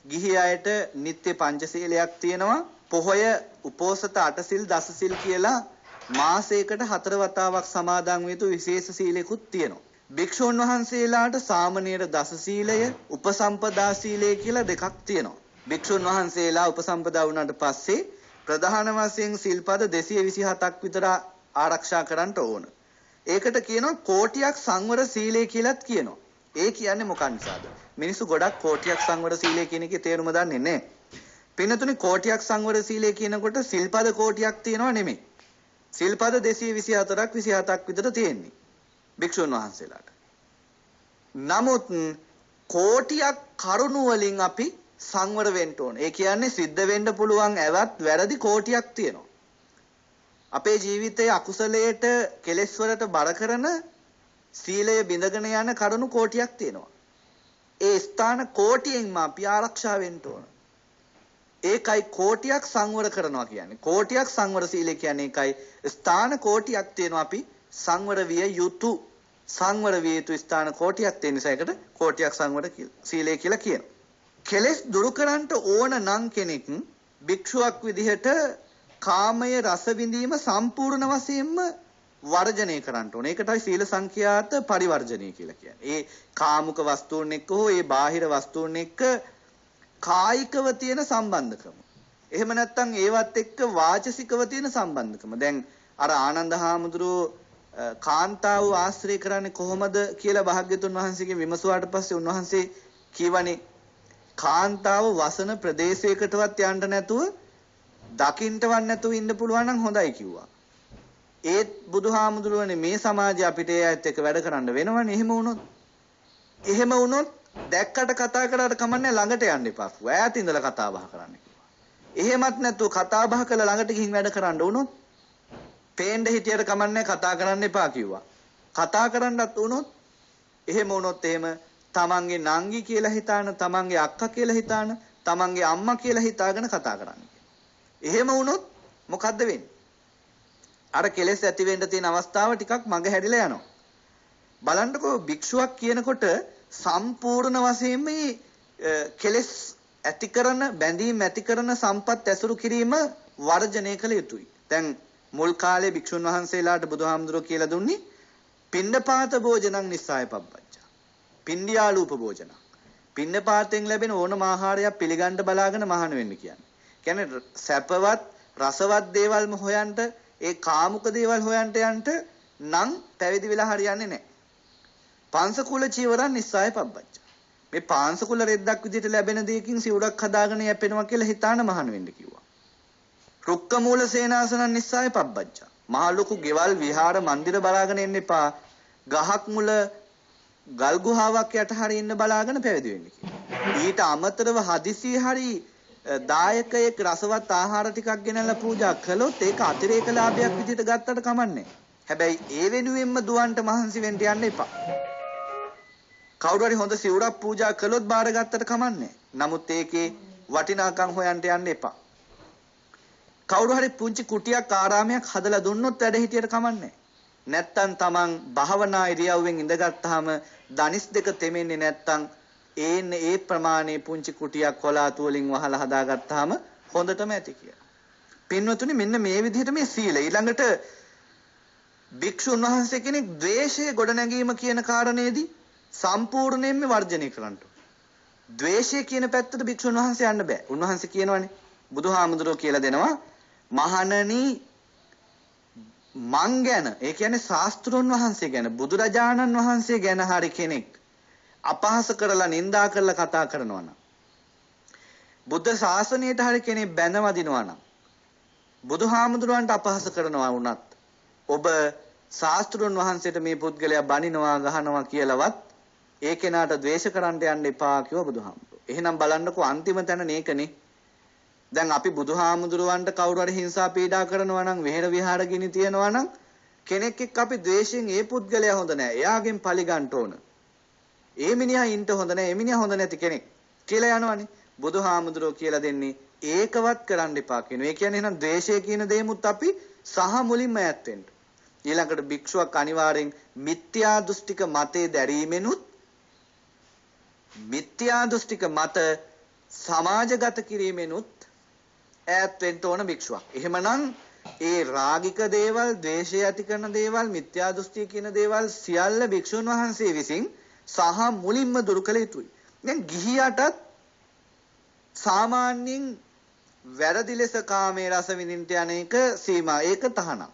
S1: ගිහි අයට නිත්‍ය පංචශීලයක් තියෙනවා. පොහොය, උපෝසත, අටසිල්, දසසිල් කියලා මාසයකට 4 වතාවක් සමාදන් විය යුතු විශේෂ සීලයකුත් තියෙනවා. භික්ෂූන් වහන්සේලාට සාමණේර දස සීලය, උපසම්පදා සීලය කියලා දෙකක් තියෙනවා. භික්ෂූන් වහන්සේලා උපසම්පදා වුණාට පස්සේ ප්‍රධාන වශයෙන් සිල්පද 227ක් විතර ආරක්ෂා කරන්න ඕන. ඒකට කියනවා කෝටියක් සංවර සීලය කියලාත් කියනවා. ඒ කියන්නේ මොකක් නිසාද? මිනිස්සු ගොඩක් කෝටියක් සංවර සීලය කියන එකේ තේරුම දන්නේ නැහැ. පින්නතුනි, කෝටියක් සංවර සීලය කියනකොට සිල්පද කෝටියක් තියෙනව නෙමෙයි. සිල්පද 224ක් 27ක් විතර තියෙන්නේ භික්ෂුන් වහන්සේලාට. නමුත් කෝටියක් කරුණු වලින් අපි සංවර වෙන්න ඕන. ඒ කියන්නේ සිද්ධ වෙන්න පුළුවන් ඇවත් වැරදි කෝටියක් තියෙනවා. අපේ ජීවිතයේ අකුසලයට, කෙලෙස් වලට බර කරන සීලය බිඳගෙන යන කරුණු කෝටියක් තියෙනවා. ඒ ස්ථාන කෝටියෙන්ම අපි ආරක්ෂා වෙන්න ඕන. ඒකයි කෝටියක් සංවර කරනවා කියන්නේ. කෝටියක් සංවර සීලය කියන්නේ ඒකයි. ස්ථාන කෝටියක් තියෙනවා අපි සංවර විය යුතු. සංවර විය යුතු ස්ථාන කෝටියක් තියෙන නිසා ඒකට කෝටියක් සංවර සීලය කියලා කියනවා. කෙලෙස් දුරු කරන්නට ඕන නම් කෙනෙක් භික්ෂුවක් විදිහට කාමය රස විඳීම සම්පූර්ණ වශයෙන්ම වර්ජනය කරන්න ඕන. ඒකටයි සීල සංඛ්‍යාත පරිවර්ජනය කියලා කියන්නේ. ඒ කාමුක වස්තුන් එක්ක හෝ ඒ බාහිර වස්තුන් එක්ක කායිකව තියෙන සම්බන්ධකම. එහෙම නැත්නම් ඒවත් එක්ක වාචසිකව තියෙන සම්බන්ධකම. දැන් අර ආනන්ද හාමුදුරුවෝ කාන්තාව ආශ්‍රය කරන්නේ කොහොමද කියලා භාග්‍යතුන් වහන්සේගෙන් විමසුවාට පස්සේ උන්වහන්සේ කීවනේ, කාන්තාව වසන ප්‍රදේශයකටවත් යන්න නැතුව, දකින්නවත් නැතුව ඉන්න පුළුවන් නම් හොඳයි කිව්වා. ඒත් බුදුහාමුදුරුවනේ මේ සමාජය අපිට ඒ අයත් එක්ක වැඩ කරන්න වෙනවනේ. එහෙම වුණොත් දැක්කට කතා කරාට කමන්නේ, ළඟට යන්න එපා කිව්වා. ඈත ඉඳලා කතා බහ කරන්න කිව්වා. එහෙමත් නැතුව කතා බහ කරලා ළඟට ගිහින් වැඩ කරන්න වුණොත්, පේන්න හිටියට කමන්නේ, කතා කරන්න එපා කිව්වා. කතා කරන්නත් වුණොත්, එහෙම වුණොත් එහෙම තමන්ගේ නංගි කියලා හිතාන, තමන්ගේ අක්කා කියලා හිතාන, තමන්ගේ අම්මා කියලා හිතාගෙන කතා කරන්න කියනවා. එහෙම වුණොත් මොකද්ද වෙන්නේ? අර කෙලෙස් ඇති වෙන්න තියෙන අවස්ථාව ටිකක් මග හැරිලා යනවා. බලන්නකෝ, භික්ෂුවක් කියනකොට සම්පූර්ණ වශයෙන්ම මේ කෙලෙස් ඇති කරන, බැඳීම් ඇති කරන සම්පත් ඇසුරු කිරීම වර්ජනය කළ යුතුයි. දැන් මුල් කාලේ භික්ෂුන් වහන්සේලාට බුදුහාමුදුරුවෝ කියලා දුන්නේ පිණ්ඩපාත භෝජනං නිස්සාය පබ්බජ්ජා. පින්ඩියාලූප භෝජන. පිණ්ඩපාතෙන් ලැබෙන ඕනම ආහාරයක් පිළිගන්න බලාගෙන මහාන වෙන්න කියන්නේ. කියන්නේ සැපවත් රසවත් දේවල්ම හොයන්ට, ඒ කාමුක දේවල් හොයන්ට යන්න නම් පැවිදි වෙලා හරියන්නේ නැහැ. පංසකුල චීවරං නිස්සාය පබ්බජ්ජා. මේ පාංශකුල රෙද්දක් විදිහට ලැබෙන දෙයකින් සිවුරක් හදාගෙන යැපෙනවා කියලා හිතාන මහාන වෙන්න කිව්වා. රුක්ක මූල සේනාසනං නිස්සාය පබ්බජ්ජා. මහ ලොකු ගෙවල් විහාර මන්දිර බලාගෙන එන්න එපා. ගහක් මුල ගල් ගුහාවක් යට හරි ඉන්න බලාගෙන පැවිදි වෙන්න කියලා. ඊට අමතරව හදිසියෙ හරි දායකයෙක් රසවත් ආහාර ටිකක් ගෙනල්ලා පූජා කළොත් ඒක අතිරේක ලාභයක් විදිහට ගත්තට කමන්නේ. හැබැයි ඒ වෙනුවෙන්ම දුවන්ට මහන්සි වෙන්න යන්න එපා. කවුරු හරි හොඳ සිවුරක් පූජා කළොත් බාරගත්තට කමන්නේ. නමුත් ඒකේ වටිනාකම් හොයන්න යන්න එපා. කවුරු හරි පුංචි කුටියක් ආරාමයක් හදලා දුන්නොත් වැඩ හිටියට කමන්නේ. නැත්තම් තමන් භාවනා ඉරියව්වෙන් ඉඳගත්තාම දනිස් දෙක තෙමෙන්නේ නැත්තම් ඒන්නේ ඒ ප්‍රමාණයේ පුංචි කුටියක් කොලාතු වලින් වහලා හදාගත්තාම හොඳටම ඇති කියලා. පින්වතුනි, මෙන්න මේ විදිහට මේ සීල ඊළඟට භික්ෂුන් වහන්සේ කෙනෙක් ද්වේෂය ගොඩනැගීම කියන කාරණේදී සම්පූර්ණයෙන්ම වර්ජනය කරන්න ඕන. ද්වේෂය කියන පැත්තට භික්ෂුන් වහන්සේ යන්න බෑ. උන්වහන්සේ කියනවනේ බුදුහාමුදුරුවෝ කියලා දෙනවා, මහණනි මං ගැන, ඒ කියන්නේ ශාස්ත්‍රුන් වහන්සේ ගැන, බුදුරජාණන් වහන්සේ ගැන හරි කෙනෙක් අපහාස කරලා නිඳා කරලා කතා කරනවා නම්, බුද්ධ ශාසනයට හරි කෙනෙක් බැනවදිනවා නම්, බුදුහාමුදුරුවන්ට අපහාස කරනවා වුණත් ඔබ ශාස්ත්‍රුන් වහන්සේට මේ පුද්ගලයා බනිනවා ගහනවා කියලාවත් ඒ කෙනාට ද්වේෂ කරන්න යන්න එපා කිව්වා බුදුහාමුදුරුවෝ. එහෙනම් බලන්නකෝ අන්තිම තැන නේකනේ. දැන් අපි බුදුහාමුදුරුවන්ට කවුරු හරි හිංසා පීඩා කරනවා නම්, වෙහෙර විහාර ගිනි තියනවා නම්, කෙනෙක් එක්ක අපි ද්වේෂයෙන් ඒ පුද්ගලයා හොඳ නෑ, එයාගෙන් පලි ගන්න ඕන, ඒ මිනිහා ඉන්න හොඳ නෑ, ඒ මිනිහා හොඳ නැති කෙනෙක් කියලා යනවනේ. බුදුහාමුදුරුවෝ කියලා දෙන්නේ ඒකවත් කරන්න එපා කියනවා. ඒ කියන්නේ එහෙනම් ද්වේෂය කියන දේමුත් අපි සහ මුලින්ම ඈත් වෙන්න. ඊළඟට භික්ෂුවක් අනිවාර්යෙන් මිත්‍යා දෘෂ්ටික මතේ දැරීමෙනුත් මිත්‍යා දෘෂ්ටික මත සමාජගත කිරීමෙනුත් ඈත් වෙන්න ඕන භික්ෂුවක්. එහෙමනම් ඒ රාගික දේවල්, ද්වේෂය ඇති කරන දේවල්, මිත්‍යා දෘෂ්ටි කියන දේවල් සියල්ල භික්ෂුන් වහන්සේ විසින් සහ මුලින්ම දුරු කළ යුතුයි. දැන් ගිහියටත් සාමාන්‍යයෙන් වැරදි ලෙස කාමයේ රස විඳින්න යන එක සීමා, ඒක තහනම්.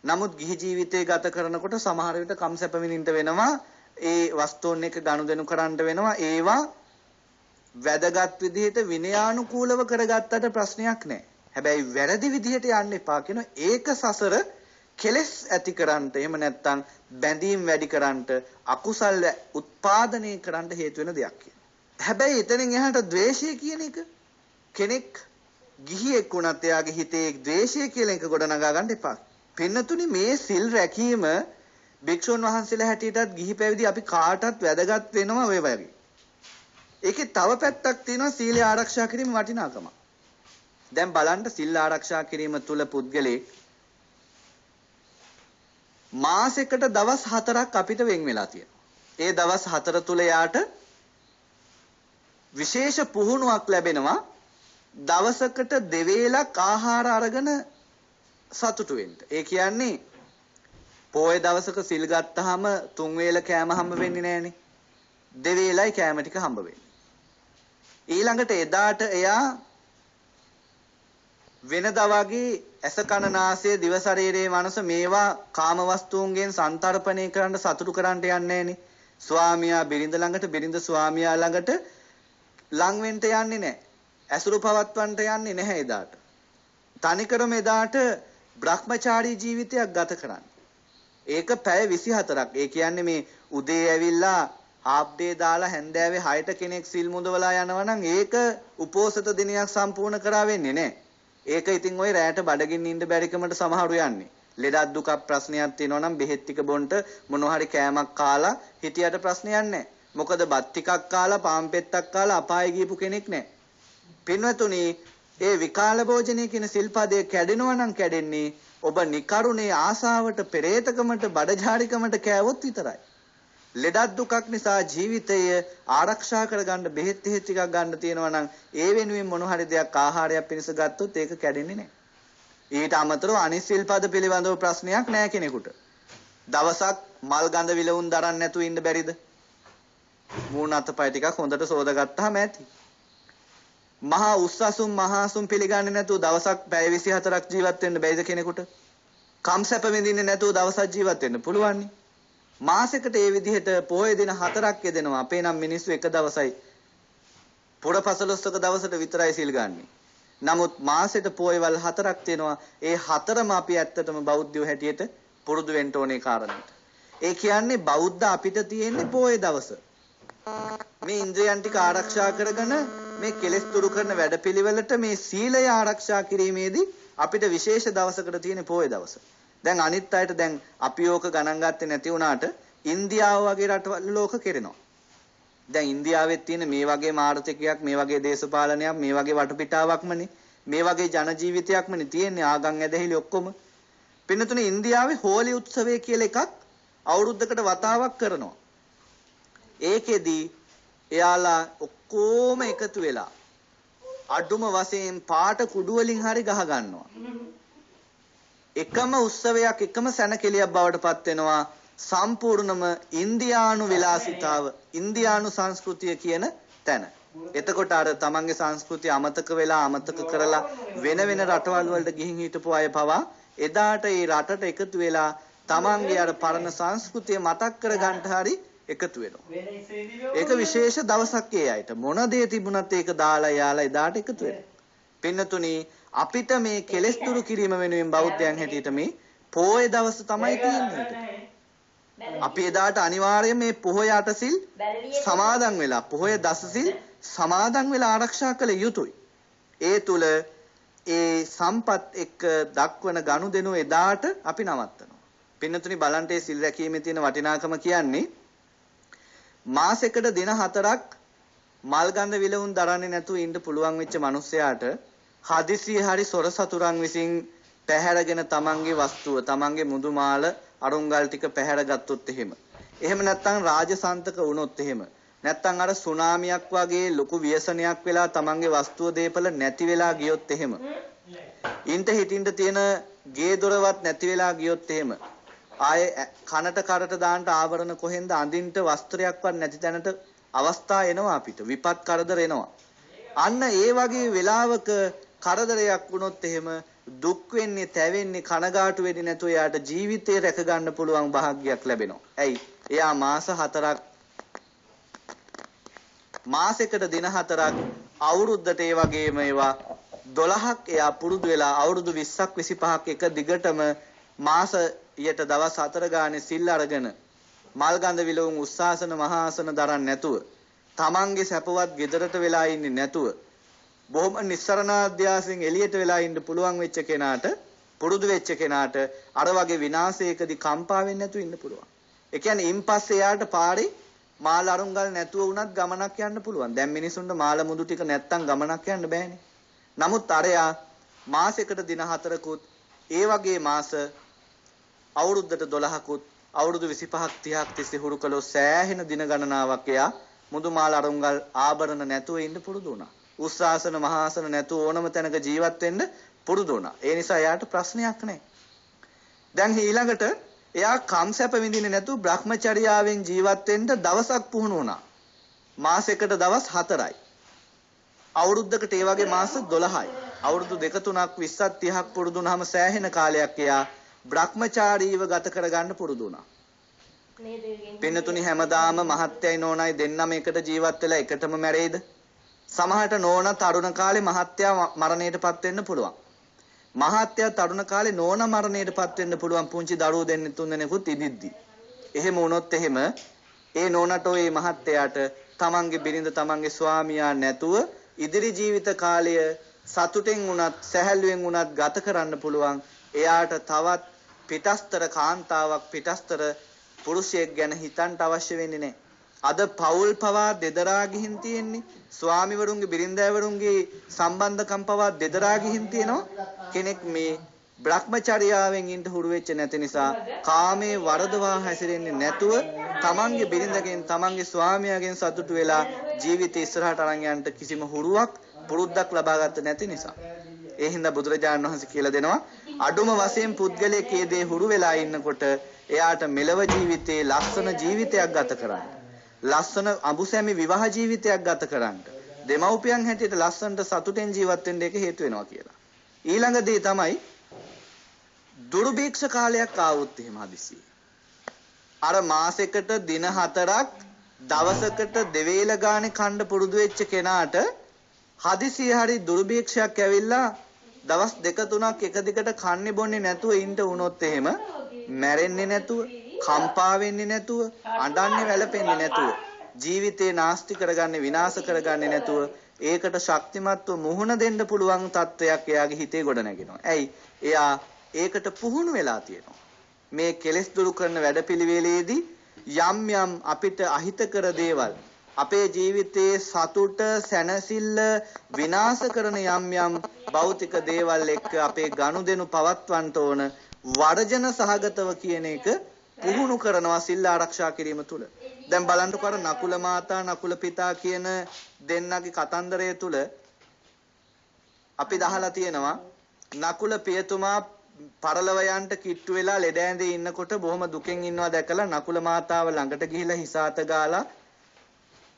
S1: නමුත් ගිහි ජීවිතය ගත කරනකොට සමහර විට කම් සැප විඳින්න වෙනවා, ඒ වස්තුන් එක ගනුදෙනු කරන්න වෙනවා. ඒවා වැදගත් විදිහට විනයානුකූලව කරගත්තට ප්‍රශ්නයක් නෑ. හැබැයි වැරදි විදිහට යන්න එපා කියන ඒක සසර කෙලෙස් ඇති කරන්නට, එහෙම නැත්නම් බැඳීම් වැඩි කරන්නට, අකුසල් උත්පාදනය කරන්න හේතු වෙන දෙයක් කියනවා. හැබැයි එතනින් එහාට ද්වේෂය කියන එක, කෙනෙක් ගිහියෙක් වුණත් එයාගේ හිතේ ද්වේෂය කියලා එක ගොඩනගා ගන්න එපා. පින්නතුනි, මේ සිල් රැකීම භික්ෂුන් වහන්සේලා හැටියටත් ගිහි පැවිදි අපි කාටත් වැදගත් වෙනවා ඔය වගේ. ඒකේ තව පැත්තක් තියෙනවා සීලය ආරක්ෂා කිරීම වටිනාකම. දැන් බලන්න සිල් ආරක්ෂා කිරීම තුල පුද්ගලයෙක් මාසෙකට දවස් 4ක් අපිට වෙන් වෙලා තියෙනවා. ඒ දවස් 4 තුල යාට විශේෂ පුහුණුවක් ලැබෙනවා. දවසකට දෙවේලක් ආහාර අරගෙන සතුටු වෙන්න. ඒ කියන්නේ පොය දවසක සිල් ගත්තාම තුන් වේල කෑම හම්බ වෙන්නේ නෑනේ. දෙවේලයි කෑම ටික හම්බ වෙන්නේ. ඊළඟට එදාට එයා වෙනදා වගේ ඇස කන නාසය දිව ශරීරයේ මනස මේවා කාම වස්තුන්ගෙන් සන්තරපණය කරන්න සතුටු කරන්න යන්නේ නෑනේ. ස්වාමියා බිරිඳ ළඟට, බිරිඳ ස්වාමියා ළඟට ලං වෙන්න යන්නේ නෑ. ඇසුරු පවත්වන්න යන්නේ නැහැ එදාට. තනිකරම එදාට බ්‍රහ්මචාරී ජීවිතයක් ගත කරන්න. ඒක පැය 24ක්. ඒ කියන්නේ මේ උදේ ඇවිල්ලා හාෆ් ඩේ දාලා හැන්දෑවේ 6ට කෙනෙක් සිල් මුදවලා යනවා නම් ඒක උපෝසත දිනයක් සම්පූර්ණ කරා වෙන්නේ නෑ. ඒක ඉතින් ඔය රැයට බඩගින්න ඉන්න බැරිකමට සමහරු යන්නේ. ලෙඩක් දුකක් ප්‍රශ්නයක් තියෙනවා නම් බෙහෙත් ටික බොන්ට මොන හරි කෑමක් කාලා හිටියට ප්‍රශ්නයක් නෑ. මොකද බත් ටිකක් කාලා පාන් පෙත්තක් කාලා අපායේ ගියපු කෙනෙක් නෑ. පින්වතුනි, ඒ විකාල භෝජනය කියන සිල්පදය කැඩෙනවා නම් කැඩෙන්නේ ඔබ නිකරුණේ ආසාවට, පෙරේතකමට, බඩජාරිකමට කෑවොත් විතරයි. ලෙඩක් දුකක් නිසා ජීවිතය ආරක්ෂා කරගන්න බෙහෙත් ටිකක් ගන්න තියෙනවා නම් ඒ වෙනුවෙන් මොන හරි දෙයක් ආහාරයක් පිණිස ගත්තොත් ඒක කැඩෙන්නේ නැහැ. ඊට අමතරව අනිත් සිල්පද පිළිබඳව ප්‍රශ්නයක් නැහැ කෙනෙකුට. දවසක් මල් ගඳ විලවුන් දරන්න නැතුව ඉන්න බැරිද? මූණ අතපය ටිකක් හොඳට සෝදගත්තාම ඇති. මහා උස්සසුන් මහාසුන් පිළිගන්නේ නැතුව දවසක් පැය 24ක් ජීවත් වෙන්න බැයිද කෙනෙකුට? කම් සැප විඳින්නේ නැතුව දවසක් ජීවත් වෙන්න පුළුවන් නේ. මාසෙකට ඒ විදිහට පොහොය දින 4ක් යෙදෙනවා. අපේ නම් මිනිස්සු එක දවසයි පුරපසළොස්වක දවසට විතරයි සිල් ගන්නෙ. නමුත් මාසෙට පොයවල් 4ක් තියෙනවා. ඒ 4ම අපි ඇත්තටම බෞද්ධයෝ හැටියට පුරුදු වෙන්න ඕනේ කාරණේට. ඒ කියන්නේ බෞද්ධ අපිට තියෙන්නේ පොය දවස. මේ ඉන්ද්‍රයන් ටික ආරක්ෂා කරගෙන මේ කෙලෙස් දුරු කරන වැඩපිළිවෙලට මේ සීලය ආරක්ෂා කිරීමේදී අපිට විශේෂ දවසකට තියෙන පොය දවස. දැන් අනිත් අයට දැන් අපි ඕක ගණන් ගත්තේ නැති වුණාට ඉන්දියාව වගේ රටවල් ලෝක කෙරෙනවා. දැන් ඉන්දියාවෙත් තියෙන මේ වගේ ආර්ථිකයක්, මේ වගේ දේශපාලනයක්, මේ වගේ වටපිටාවක්මනේ, මේ වගේ ජන ජීවිතයක්මනේ තියෙන්නේ, ආගම් ඇදහිලි ඔක්කොම. පින්නතුනේ ඉන්දියාවේ හෝලි උත්සවය කියලා එකක් අවුරුද්දකට වතාවක් කරනවා. ඒකෙදි එයාලා ඔක්කොම එකතු වෙලා අඩුම වශයෙන් පාට කුඩු වලින් හරි ගහ ගන්නවා. එකම උත්සවයක්, එකම සැනකෙලියක් බවට පත් වෙනවා සම්පූර්ණම ඉන්දියානු විලාසිතාව, ඉන්දියානු සංස්කෘතිය කියන තැන. එතකොට අර තමන්ගේ සංස්කෘතිය අමතක වෙලා, අමතක කරලා වෙන වෙන රටවල් වලට ගිහින් හිටපු අය පවා එදාට ඒ රටට එකතු වෙලා තමන්ගේ අර පරණ සංස්කෘතිය මතක් කරගන්න හරි එකතු වෙනවා. ඒක විශේෂ දවසක් ඒ අයට. මොන දේ තිබුණත් ඒක දාලා යාලා එදාට එකතු වෙනවා. පින්නතුනි, අපිට මේ කෙලෙස් දුරු කිරීම වෙනුවෙන් බෞද්ධයන් හැටියට මේ පොහොය දවස තමයි තියෙන්නේ. අපි එදාට අනිවාර්යයෙන් මේ පොහොය අටසිල් සමාදන් වෙලා, පොහොය දසසිල් සමාදන් වෙලා ආරක්ෂා කළ යුතුයි. ඒ තුල ඒ සම්පත් එක්ක දක්වන ගනුදෙනු එදාට අපි නවත්තනවා. පින්නතුනි, බලන්ට ඒ සිල් රැකීමේ තියෙන වටිනාකම කියන්නේ මාසෙකට දින 4ක් මල් ගඳ විලවුන් දරන්නේ නැතුව ඉන්න පුළුවන් වෙච්ච මිනිස්සයාට හදිසියෙ හරි සොර සතුරන් විසින් පැහැරගෙන තමන්ගේ වස්තුව, තමන්ගේ මුදුමාල අරුංගල් ටික පැහැරගත්තොත් එහෙම, එහෙම නැත්නම් රාජසන්තක වුණොත් එහෙම, නැත්නම් අර සුනාමියක් වගේ ලොකු ව්‍යසනයක් වෙලා තමන්ගේ වස්තුව දේපල නැති වෙලා ගියොත් එහෙම, ඉන්ට හිටින්න තියෙන ගේ දොරවත් නැති වෙලා ගියොත් එහෙම, ආයේ කනට කරට දාන්න ආවරණ කොහෙන්ද අඳින්න වස්ත්‍රයක්වත් නැති තැනට අවස්ථා එනවා අපිට. විපත් කරදර එනවා. අන්න ඒ වගේ වෙලාවක කරදරයක් වුණොත් එහෙම දුක් වෙන්නේ, තැවෙන්නේ, කනගාටු වෙන්නේ නැතුව එයාට ජීවිතේ රැක ගන්න පුළුවන් භාග්යක් ලැබෙනවා. ඇයි? එයා මාස 4ක්, මාසෙකට දින 4ක්, අවුරුද්දට ඒ වගේම ඒවා 12ක් එයා පුරුදු වෙලා අවුරුදු 20ක් 25ක් එක දිගටම මාසයට දවස් 4 ගානේ සිල් අරගෙන මල් ගඳ විලවුන් උස්සාසන මහාසන දරන්නේ නැතුව, තමන්ගේ සැපවත් ගෙදරට වෙලා ඉන්නේ නැතුව, බොහොම නිස්සරණාධ්‍යාසයෙන් එළියට වෙලා ඉන්න පුළුවන් වෙච්ච කෙනාට, පුරුදු වෙච්ච කෙනාට අර වගේ විනාශයකදී කම්පා වෙන්නේ නැතුව ඉන්න පුළුවන්. ඒ කියන්නේ ඉන් පස්සේ එයාට පාරේ මාල අරුංගල් නැතුව වුණත් ගමනක් යන්න පුළුවන්. දැන් මිනිසුන්ට මාල මුදු ටික නැත්තම් ගමනක් යන්න බෑනේ. නමුත් අරයා මාසෙකට දින 4කුත් ඒ වගේ මාස අවුරුද්දට 12කුත් අවුරුදු 25ක් 30ක් තිස්සේ හුරු කළොත් සෑහෙන දින ගණනාවක් එයා මුදු මාල අරුංගල් ආභරණ නැතුව ඉන්න පුරුදු වුණා. උස්සාසන මහාසන නැතුව ඕනම තැනක ජීවත් වෙන්න පුරුදු වුණා. ඒ නිසා එයාට ප්‍රශ්නයක් නැහැ. දැන් ඊළඟට එයා කම්සැප විඳින්නේ නැතුව බ්‍රහ්මචර්යාවෙන් ජීවත් වෙන්න දවසක් පුහුණු වුණා. මාසෙකට දවස් 4යි. අවුරුද්දකට ඒ වගේ මාස 12යි. අවුරුදු දෙක තුනක් 20ක් 30ක් පුරුදු වුණාම සෑහෙන කාලයක් එයා බ්‍රහ්මචාරීව ගත කරගන්න පුරුදු වුණා. පින්නතුනි, හැමදාම මහත්තයයි නෝනයි දෙන්නම එකට ජීවත් වෙලා එකටම මැරෙයිද? සමහරට නෝනා තරුණ කාලේ මහත්තයා මරණයටපත් වෙන්න පුළුවන්. මහත්තයා තරුණ කාලේ නෝනා මරණයටපත් වෙන්න පුළුවන් පුංචි දරුවෝ දෙන්න තුන් දෙනෙකුත් ඉදිද්දි. එහෙම වුණොත් එහෙම ඒ නෝනට ඔය මහත්තයාට තමන්ගේ බිරිඳ තමන්ගේ ස්වාමියා නැතුව ඉදිරි ජීවිත කාලය සතුටෙන් වුණත් සැහැල්ලුවෙන් වුණත් ගත කරන්න පුළුවන්. එයාට තවත් පිටස්තර කාන්තාවක් පිටස්තර පුරුෂයෙක් ගැන හිතන්න අවශ්‍ය වෙන්නේ නැහැ. අද පවුල් පවා දෙදරා ගිහින් තියෙන්නේ. ස්වාමිවරුන්ගේ බිරින්දෑවරුන්ගේ සම්බන්ධකම් පවා දෙදරා ගිහින් තියෙනවා. කෙනෙක් මේ බ්‍රහ්මචර්යාවෙන් ඉන්න හුරු වෙච්ච නැති නිසා කාමයේ වරදවා හැසිරෙන්නේ නැතුව තමන්ගේ බිරිඳගෙන් තමන්ගේ ස්වාමියාගෙන් සතුටු වෙලා ජීවිතය ඉස්සරහට අරන් යන්න කිසිම හුරුවක් පුරුද්දක් ලබා ගන්න නැති නිසා. ඒ හින්දා බුදුරජාණන් වහන්සේ කියලා දෙනවා අඩුම වශයෙන් පුද්ගලයෙක් ඒ දේ හුරු වෙලා ඉන්නකොට එයාට මෙලව ජීවිතේ ලස්සන ජීවිතයක් ගත කරන්න, ලස්සන අඹුසැමි විවාහ ජීවිතයක් ගත කරන්න, දෙමව්පියන් හැටියට ලස්සනට සතුටෙන් ජීවත් වෙන්න ඒක හේතු වෙනවා කියලා. ඊළඟ දේ තමයි දුර්භීක්ෂ කාලයක් ආවොත් එහෙම හදිසියෙ. අර මාසෙකට දින 4ක් දවසකට දෙවේල ගානේ කණ්ඩ පුරුදු වෙච්ච කෙනාට හදිසියෙ හරි දුර්භීක්ෂයක් ඇවිල්ලා දවස් දෙක තුනක් එක දිගට කන්නේ බොන්නේ නැතුව ඉන්න වුණොත් එහෙම මැරෙන්නේ නැතුව, කම්පා වෙන්නේ නැතුව, අඬන්නේ වැළපෙන්නේ නැතුව, ජීවිතේ නාස්ති කරගන්නේ විනාශ කරගන්නේ නැතුව ඒකට ශක්තිමත්ව මුහුණ දෙන්න පුළුවන් තත්වයක් එයාගේ හිතේ ගොඩ නැගෙනවා. ඇයි? එයා ඒකට පුහුණු වෙලා තියෙනවා. මේ කෙලෙස් දුරු කරන වැඩපිළිවෙලේදී යම් යම් අපිට අහිතකර දේවල්, අපේ ජීවිතයේ සතුට සැනසෙල්ල විනාශ කරන යම් යම් භෞතික දේවල් එක්ක අපේ ගනුදෙනු පවත්වන්න ඕන වර්ජන සහගතව කියන එක පුහුණු කරනවා සිල් ආරක්ෂා කිරීම තුළ. දැන් බලන්නකෝ අර නකුල මාතා නකුල පිතා කියන දෙන්නගේ කතන්දරය තුළ අපි දහලා තියෙනවා නකුල පියතුමා පරලව යන්ට කිට්ටු වෙලා ලෙඩ ඇඳේ ඉන්නකොට බොහොම දුකෙන් ඉන්නවා දැකලා නකුල මාතාව ළඟට ගිහිලා හිස අත ගාලා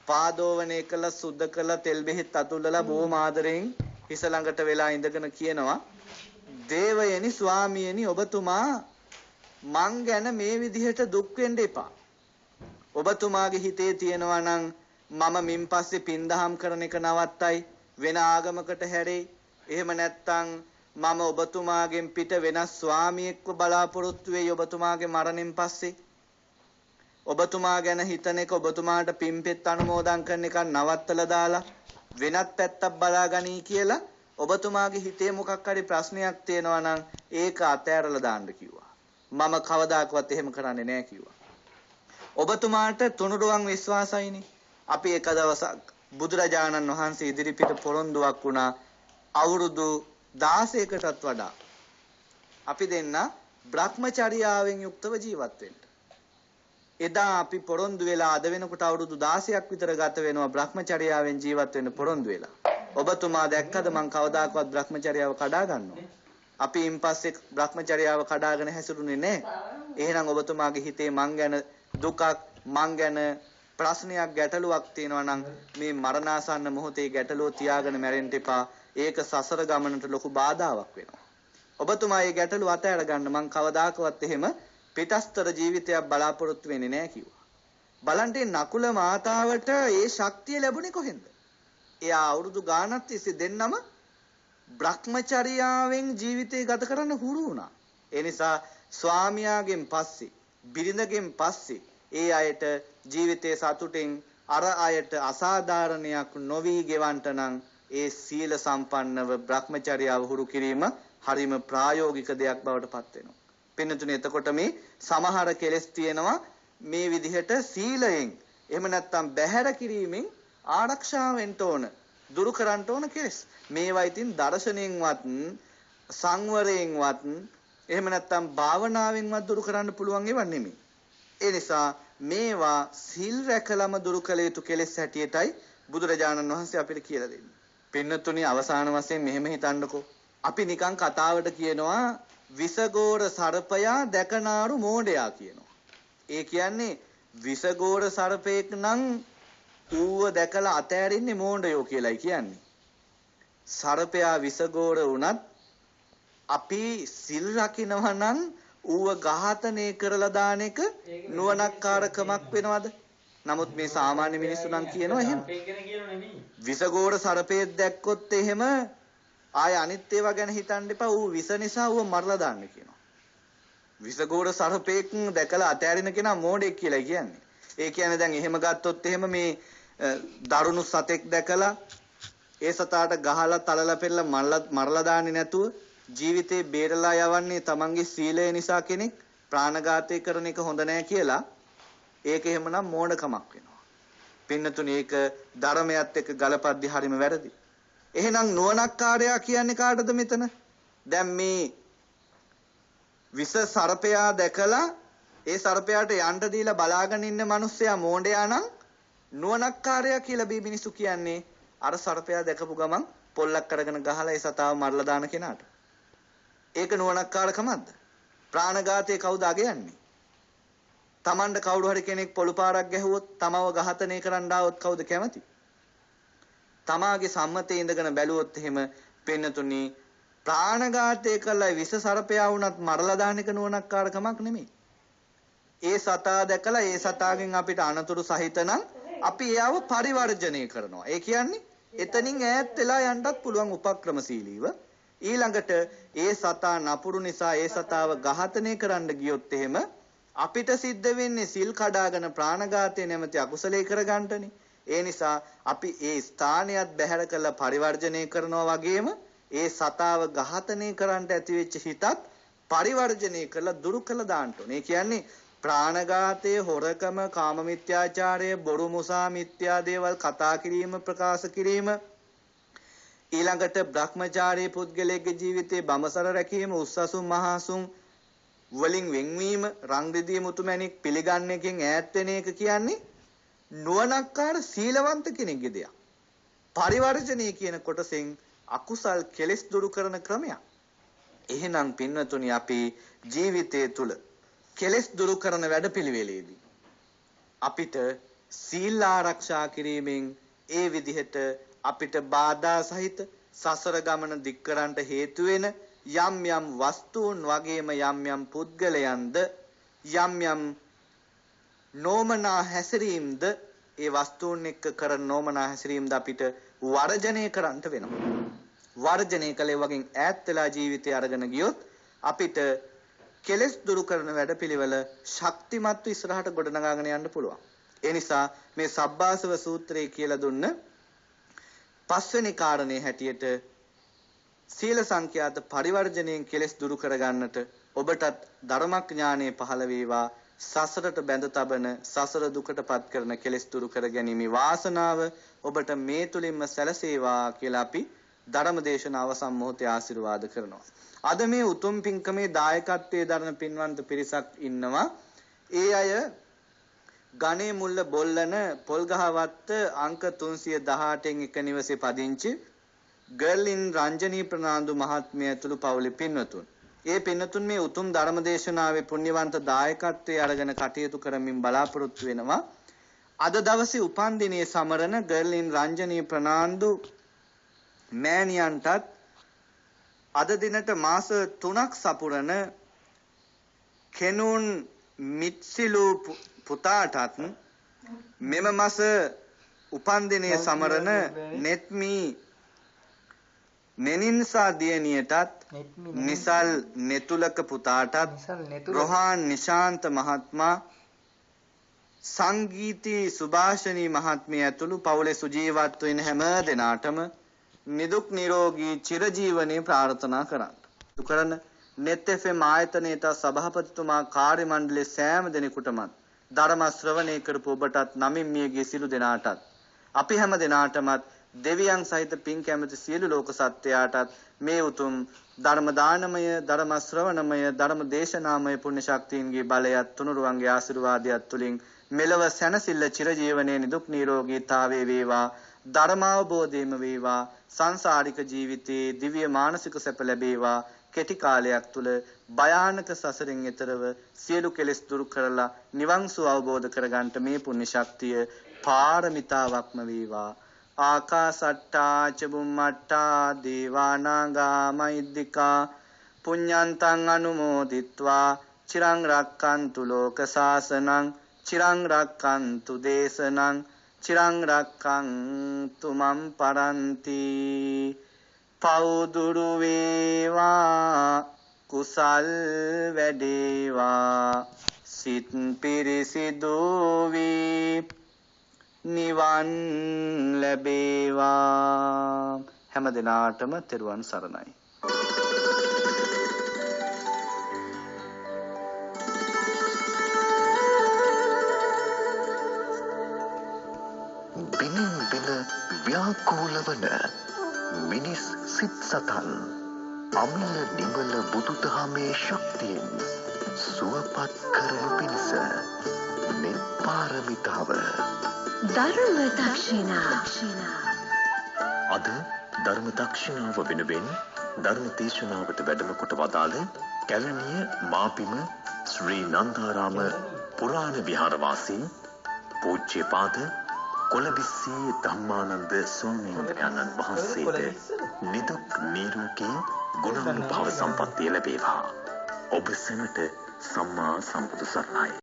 S1: පාදෝවණය කළා, සුද්ධ කළා, තෙල් බෙහෙත් අතුල්ලලා බොහොම ආදරෙන් හිස ළඟට වෙලා ඉඳගෙන කියනවා දේවයනි ස්වාමියනි, ඔබතුමා මං ගැන මේ විදිහට දුක් වෙන්න එපා. ඔබතුමාගේ හිතේ තියෙනවා නම් මම මින් පස්සේ පින් දහම් කරන එක නවත්තයි, වෙන ආගමකට හැරෙයි, එහෙම නැත්නම් මම ඔබතුමාගෙන් පිට වෙනස් ස්වාමියෙක්ව බලාපොරොත්තු වෙයි ඔබතුමාගේ මරණයෙන් පස්සේ. ඔබතුමා ගැන හිතන එක, ඔබතුමාට පින්පෙත් අනුමෝදන් කරන එක නවත්තලා දාලා වෙනත් පැත්තක් බලාගනී කියලා ඔබතුමාගේ හිතේ මොකක් හරි ප්‍රශ්නයක් තියෙනවා නම් ඒක අතෑරලා දාන්න කිව්වා. මම කවදාකවත් එහෙම කරන්නේ නෑ කිව්වා. ඔබතුමාට තුනුරුවන් විශ්වාසයිනේ. අපි එක දවසක් බුදුරජාණන් වහන්සේ ඉදිරිපිට පොරොන්දුවක් වුණා අවුරුදු 16කටත් වඩා අපි දෙන්න බ්‍රහ්මචර්යාවෙන් යුක්තව ජීවත් වෙන්න. එදා අපි පොරොන්දු වෙලා අද වෙනකොට අවුරුදු 16ක් විතර ගත වෙනවා බ්‍රහ්මචර්යාවෙන් ජීවත් වෙන්න පොරොන්දු වෙලා. ඔබතුමා දැක්කද මං කවදාකවත් බ්‍රහ්මචර්යාව කඩා ගන්නවා? අපි ඉන්පස්සේ බ්‍රහ්මචර්යාව කඩාගෙන හැසිරුනේ නෑ. එහෙනම් ඔබතුමාගේ හිතේ මං ගැන දුකක්, මං ගැන ප්‍රශ්නයක්, ගැටලුවක් තියෙනවා නම් මේ මරණාසන්න මොහොතේ ගැටලුව තියාගෙන මැරෙන්න එපා. ඒක සසර ගමනට ලොකු බාධාවක් වෙනවා. ඔබතුමා මේ ගැටලුව අතහැර ගන්න, මං කවදාකවත් එහෙම පිටස්තර ජීවිතයක් බලාපොරොත්තු වෙන්නේ නෑ කිව්වා. බලන්න නකුල මාතාවට ඒ ශක්තිය ලැබුණේ කොහෙන්ද? එයා අවුරුදු ගාණක් තිස්සේ දෙන්නම බ්‍රහ්මචර්යාවෙන් ජීවිතය ගත කරන්න හුරු වුණා. ඒ නිසා ස්වාමියාගෙන් පස්සේ, බිරිඳගෙන් පස්සේ ඒ අයට ජීවිතයේ සතුටෙන් අර අයට අසාධාරණයක් නොවි ගෙවන්ට නම් ඒ සීල සම්පන්නව බ්‍රහ්මචර්යාව හුරු කිරීම හරිම ප්‍රායෝගික දෙයක් බවට පත් වෙනවා. පින්නතුනේ, එතකොට මේ සමහර කෙලෙස් තියෙනවා මේ විදිහට සීලයෙන් එහෙම නැත්නම් බැහැර කිරීමෙන් ආරක්ෂා වෙන්න ඕන, දුරු කරන්න ඕන කෙලෙස්. මේවා ඉතින් දර්ශනයෙන්වත් සංවරයෙන්වත් එහෙම නැත්නම් භාවනාවෙන්වත් දුරු කරන්න පුළුවන් ඒවා නෙමෙයි. ඒ නිසා මේවා සිල් රැකලම දුරු කළ යුතු කෙලෙස් හැටියටයි බුදුරජාණන් වහන්සේ අපිට කියලා දෙන්නේ. පින්නතුනි, අවසාන වශයෙන් මෙහෙම හිතන්නකෝ. අපි නිකන් කතාවට කියනවා විසගෝර සර්පයා දැකනාරු මෝඩයා කියනවා. ඒ කියන්නේ විසගෝර සර්පයෙක් නම් ඌව දැකලා අතෑරින්නේ මෝඩයෝ කියලායි කියන්නේ. සර්පයා විසගෝර වුණත් අපි සිල් රකින්නවා නම් ඌව ඝාතනය කරලා දාන එක නුවණක්කාරකමක් වෙනවද? නමුත් මේ සාමාන්‍ය මිනිස්සු නම් කියනවා එහෙම. විසගෝර සර්පයෙක් දැක්කොත් එහෙම ආය අනිත් ඒවා ගැන හිතන්න එපා, ඌ විස නිසා ඌව මරලා දාන්න කියනවා. විසගෝර සර්පයෙක් දැකලා අතෑරින කෙනා මෝඩෙක් කියලා කියන්නේ. ඒ කියන්නේ දැන් එහෙම ගත්තොත් එහෙම මේ දරුණු සතෙක් දැකලා ඒ සතාට ගහලා තලලා පෙරලා මරලා දාන්නේ නැතුව ජීවිතේ බේරලා යවන්නේ තමන්ගේ සීලය නිසා කෙනෙක් ප්‍රාණඝාතය කරන එක හොඳ නෑ කියලා, ඒක එහෙමනම් මෝඩකමක් වෙනවා. පින්නතුනි, ඒක ධර්මයත් එක්ක ගලපද්දි හරිම වැරදි. එහෙනම් නුවණක්කාරයා කියන්නේ කාටද මෙතන? දැන් මේ විස සර්පයා දැකලා ඒ සර්පයාට යන්න දීලා බලාගෙන ඉන්න මිනිස්සයා මෝඩයා නම්, නුවණක්කාරයා කියලා මේ මිනිස්සු කියන්නේ අර සර්පයා දැකපු ගමන් පොල්ලක් අරගෙන ගහලා ඒ සතාව මරලා දාන කෙනාට. ඒක නුවණක්කාරකමක්ද? ප්‍රාණඝාතය කවුද අගයන්නේ? තමන්ට කවුරු හරි කෙනෙක් පොළු පාරක් ගැහුවොත් තමව ඝාතනය කරන්න ආවොත් කවුද කැමති? තමාගේ සම්මතයේ ඉඳගෙන බැලුවොත් එහෙම පින්නතුනි, ප්‍රාණඝාතය කළා විස සර්පයා වුණත් මරලා දාන එක නුවණක්කාරකමක් නෙමෙයි. ඒ සතා දැකලා ඒ සතාගෙන් අපිට අනතුරු සහිත නම් අපි එයාව පරිවර්ජනය කරනවා. ඒ කියන්නේ එතනින් ඈත් වෙලා යන්නත් පුළුවන් උපක්‍රමශීලීව. ඊළඟට ඒ සතා නපුරු නිසා ඒ සතාව ඝාතනය කරන්න ගියොත් එහෙම අපිට සිද්ධ වෙන්නේ සිල් කඩාගෙන ප්‍රාණඝාතය නැමැති අකුසලයේ කරගන්නටනේ. ඒ නිසා අපි ඒ ස්ථානයත් බැහැර කරලා පරිවර්ජනය කරනවා වගේම ඒ සතාව ඝාතනය කරන්නට ඇතිවෙච්ච හිතත් පරිවර්ජනය කරලා දුරු කළා දාන්න ඕනේ. ඒ කියන්නේ ප්‍රාණඝාතය, හොරකම, කාම මිත්‍යාචාරය, බොරු මුසා මිත්‍යා දේවල් කතා කිරීම, ප්‍රකාශ කිරීම, ඊළඟට බ්‍රහ්මචාරී පුද්ගලයෙක්ගේ ජීවිතයේ බඹසර රැකීම, උස්සසුන් මහසුන් වලින් වෙන්වීම, රන් රිදී මුතුමැණික් පිළිගන්න එකෙන් ඈත් වෙන එක කියන්නේ නුවණක්කාර සීලවන්ත කෙනෙක්ගේ දෙයක්. පරිවර්ජනය කියන කොටසෙන් අකුසල් කෙලෙස් දුරු කරන ක්‍රමයක්. එහෙනම් පින්වතුනි, අපි ජීවිතය තුළ කෙලෙස් දුරු කරන වැඩපිළිවෙලේදී අපිට සීල් ආරක්ෂා කිරීමෙන් ඒ විදිහට අපිට බාධා සහිත සසර ගමන දික් කරන්නට හේතු වෙන යම් යම් වස්තුන් වගේම යම් යම් පුද්ගලයන්ද යම් යම් නෝමනා හැසිරීම්ද ඒ වස්තුන් එක්ක කරන නෝමනා හැසිරීම්ද අපිට වර්ජනය කරන්නට වෙනවා. වර්ජනය කළේ වගේ ඈත් වෙලා ජීවිතය අරගෙන ගියොත් අපිට කෙලෙස් දුරු කරන වැඩපිළිවෙල ශක්තිමත්ව ඉස්සරහට ගොඩනගාගෙන යන්න පුළුවන්. ඒ නිසා මේ සබ්බාසව සූත්‍රයේ කියලා දුන්න පස්වෙනි කාරණේ හැටියට සීල සංඛ්‍යාත පරිවර්ජණයෙන් කෙලෙස් දුරු කරගන්නට ඔබටත් ධර්මඥානය පහළ වේවා. සසරට බැඳ තබන සසර දුකටපත් කරන කෙලෙස් දුරු කර ගැනීමේ වාසනාව ඔබට මේ තුලින්ම සැලසේවා කියලා අපි ධර්ම දේශනාව අවසන් මොහොතේ ආශිර්වාද කරනවා. අද මේ උතුම් පින්කමේ දායකත්වයේ දරන පින්වන්ත පිරිසක් ඉන්නවා. ඒ අය ගණේ මුල්ල බොල්ලන පොල්ගහවත්ත අංක 318න් එක නිවසේ පදිංචි ගර්ලින් රංජනී ප්‍රනාන්දු මහත්මිය ඇතුළු පවුලේ පින්වතුන්. ඒ පින්වතුන් මේ උතුම් ධර්ම දේශනාවේ පුණ්‍යවන්ත දායකත්වයේ අරගෙන කටයුතු කරමින් බලාපොරොත්තු වෙනවා. අද දවසේ උපන්දිනයේ සමරන ගර්ලින් රංජනී ප්‍රනාන්දු මෑණියන්ටත් අද දිනට මාස 3ක් සපුරන කෙනුන් මිත්සිලු පුතාටත් මෙම මාස උපන්දිනයේ සමරන නෙත්මි නෙනින්සා දියණියටත් නිසල් නෙතුලක පුතාටත් රොහාන් නිශාන්ත මහත්මයා සංගීති සුභාෂණී මහත්මිය ඇතුළු පවුලේ සුජීවත්ව ඉන්න හැම දෙනාටම නිදුක් නිරෝගී චිරජීවනයේ ප්‍රාර්ථනා කරන්න. කරන නෙත් FM ආයතනයේට සභාපතිතුමා කාර්ය මණ්ඩලයේ සෑම දෙනෙකුටම ධර්ම ශ්‍රවණය කරපු ඔබටත් නමින් මියගිය සියලු දෙනාටත් අපි හැම දෙනාටමත් දෙවියන් සහිත පින් කැමති සියලු ලෝක සත්වයාටත් මේ උතුම් ධර්ම දානමය ධර්ම ශ්‍රවණමය ධර්ම දේශනාමය පුණ්‍ය ශක්තියින්ගේ බලයත් තුනුරුවන්ගේ ආශිර්වාදයත් තුලින් මෙලව සැනසෙල්ල චිරජීවනයේ නිදුක් නිරෝගීතාවයේ වේවා, ධර්මාවබෝධයම වේවා, සංසාරික ජීවිතයේ දිව්‍ය මානසික සැප ලැබේවා. කෙටි කාලයක් තුල භයානක සසරින් එතරව සියලු කෙලෙස් දුරු කරලා නිවන් සුව අවබෝධ කරගන්නට මේ පුණ්‍ය ශක්තිය පාරමිතාවක්ම වේවා. ආකාසට්ටා ච බුම්මට්ටා දේවා නාග මහිද්దికා පුඤ්ඤන්තං අනුමෝදිත්වා චිරං රක්칸තු ලෝක සාසනං චිරං රක්칸තු දේශනං චිරං රක්칸තු මම් පරන්ති. පව් දුරු වේවා කුසල් වැඩේවා සිත් පිරිසිදු වී නිවන් ලැබේවා. හැම දිනාටම තෙරුවන් සරණයි.
S2: බිනින් බින ව්‍යාකූල වන මිනිස් සිත් සතන් අමිල නිමල බුදුදහමේ ශක්තියෙන් සුවපත් කරනු පිණිස මේ පාරමිතාව
S3: ධර්ම දක්ෂිනා.
S2: අද ධර්ම දක්ෂිනාව වෙනුවෙන් ධර්ම දේශනාවට වැඩම කොට වදාළ කැලණිය මාපිම ශ්‍රී නන්දාරාම පුරාණ විහාරවාසී පූජ්‍යපාද කොළබිස්සේ ධම්මානන්ද ස්වාමීන් වහන්සේට නිදුක් නිරෝගී ගුණානුභාව සම්පන්නිය ලැබේවා. ඔබ සැමට සම්මා සම්බුදු සරණයි.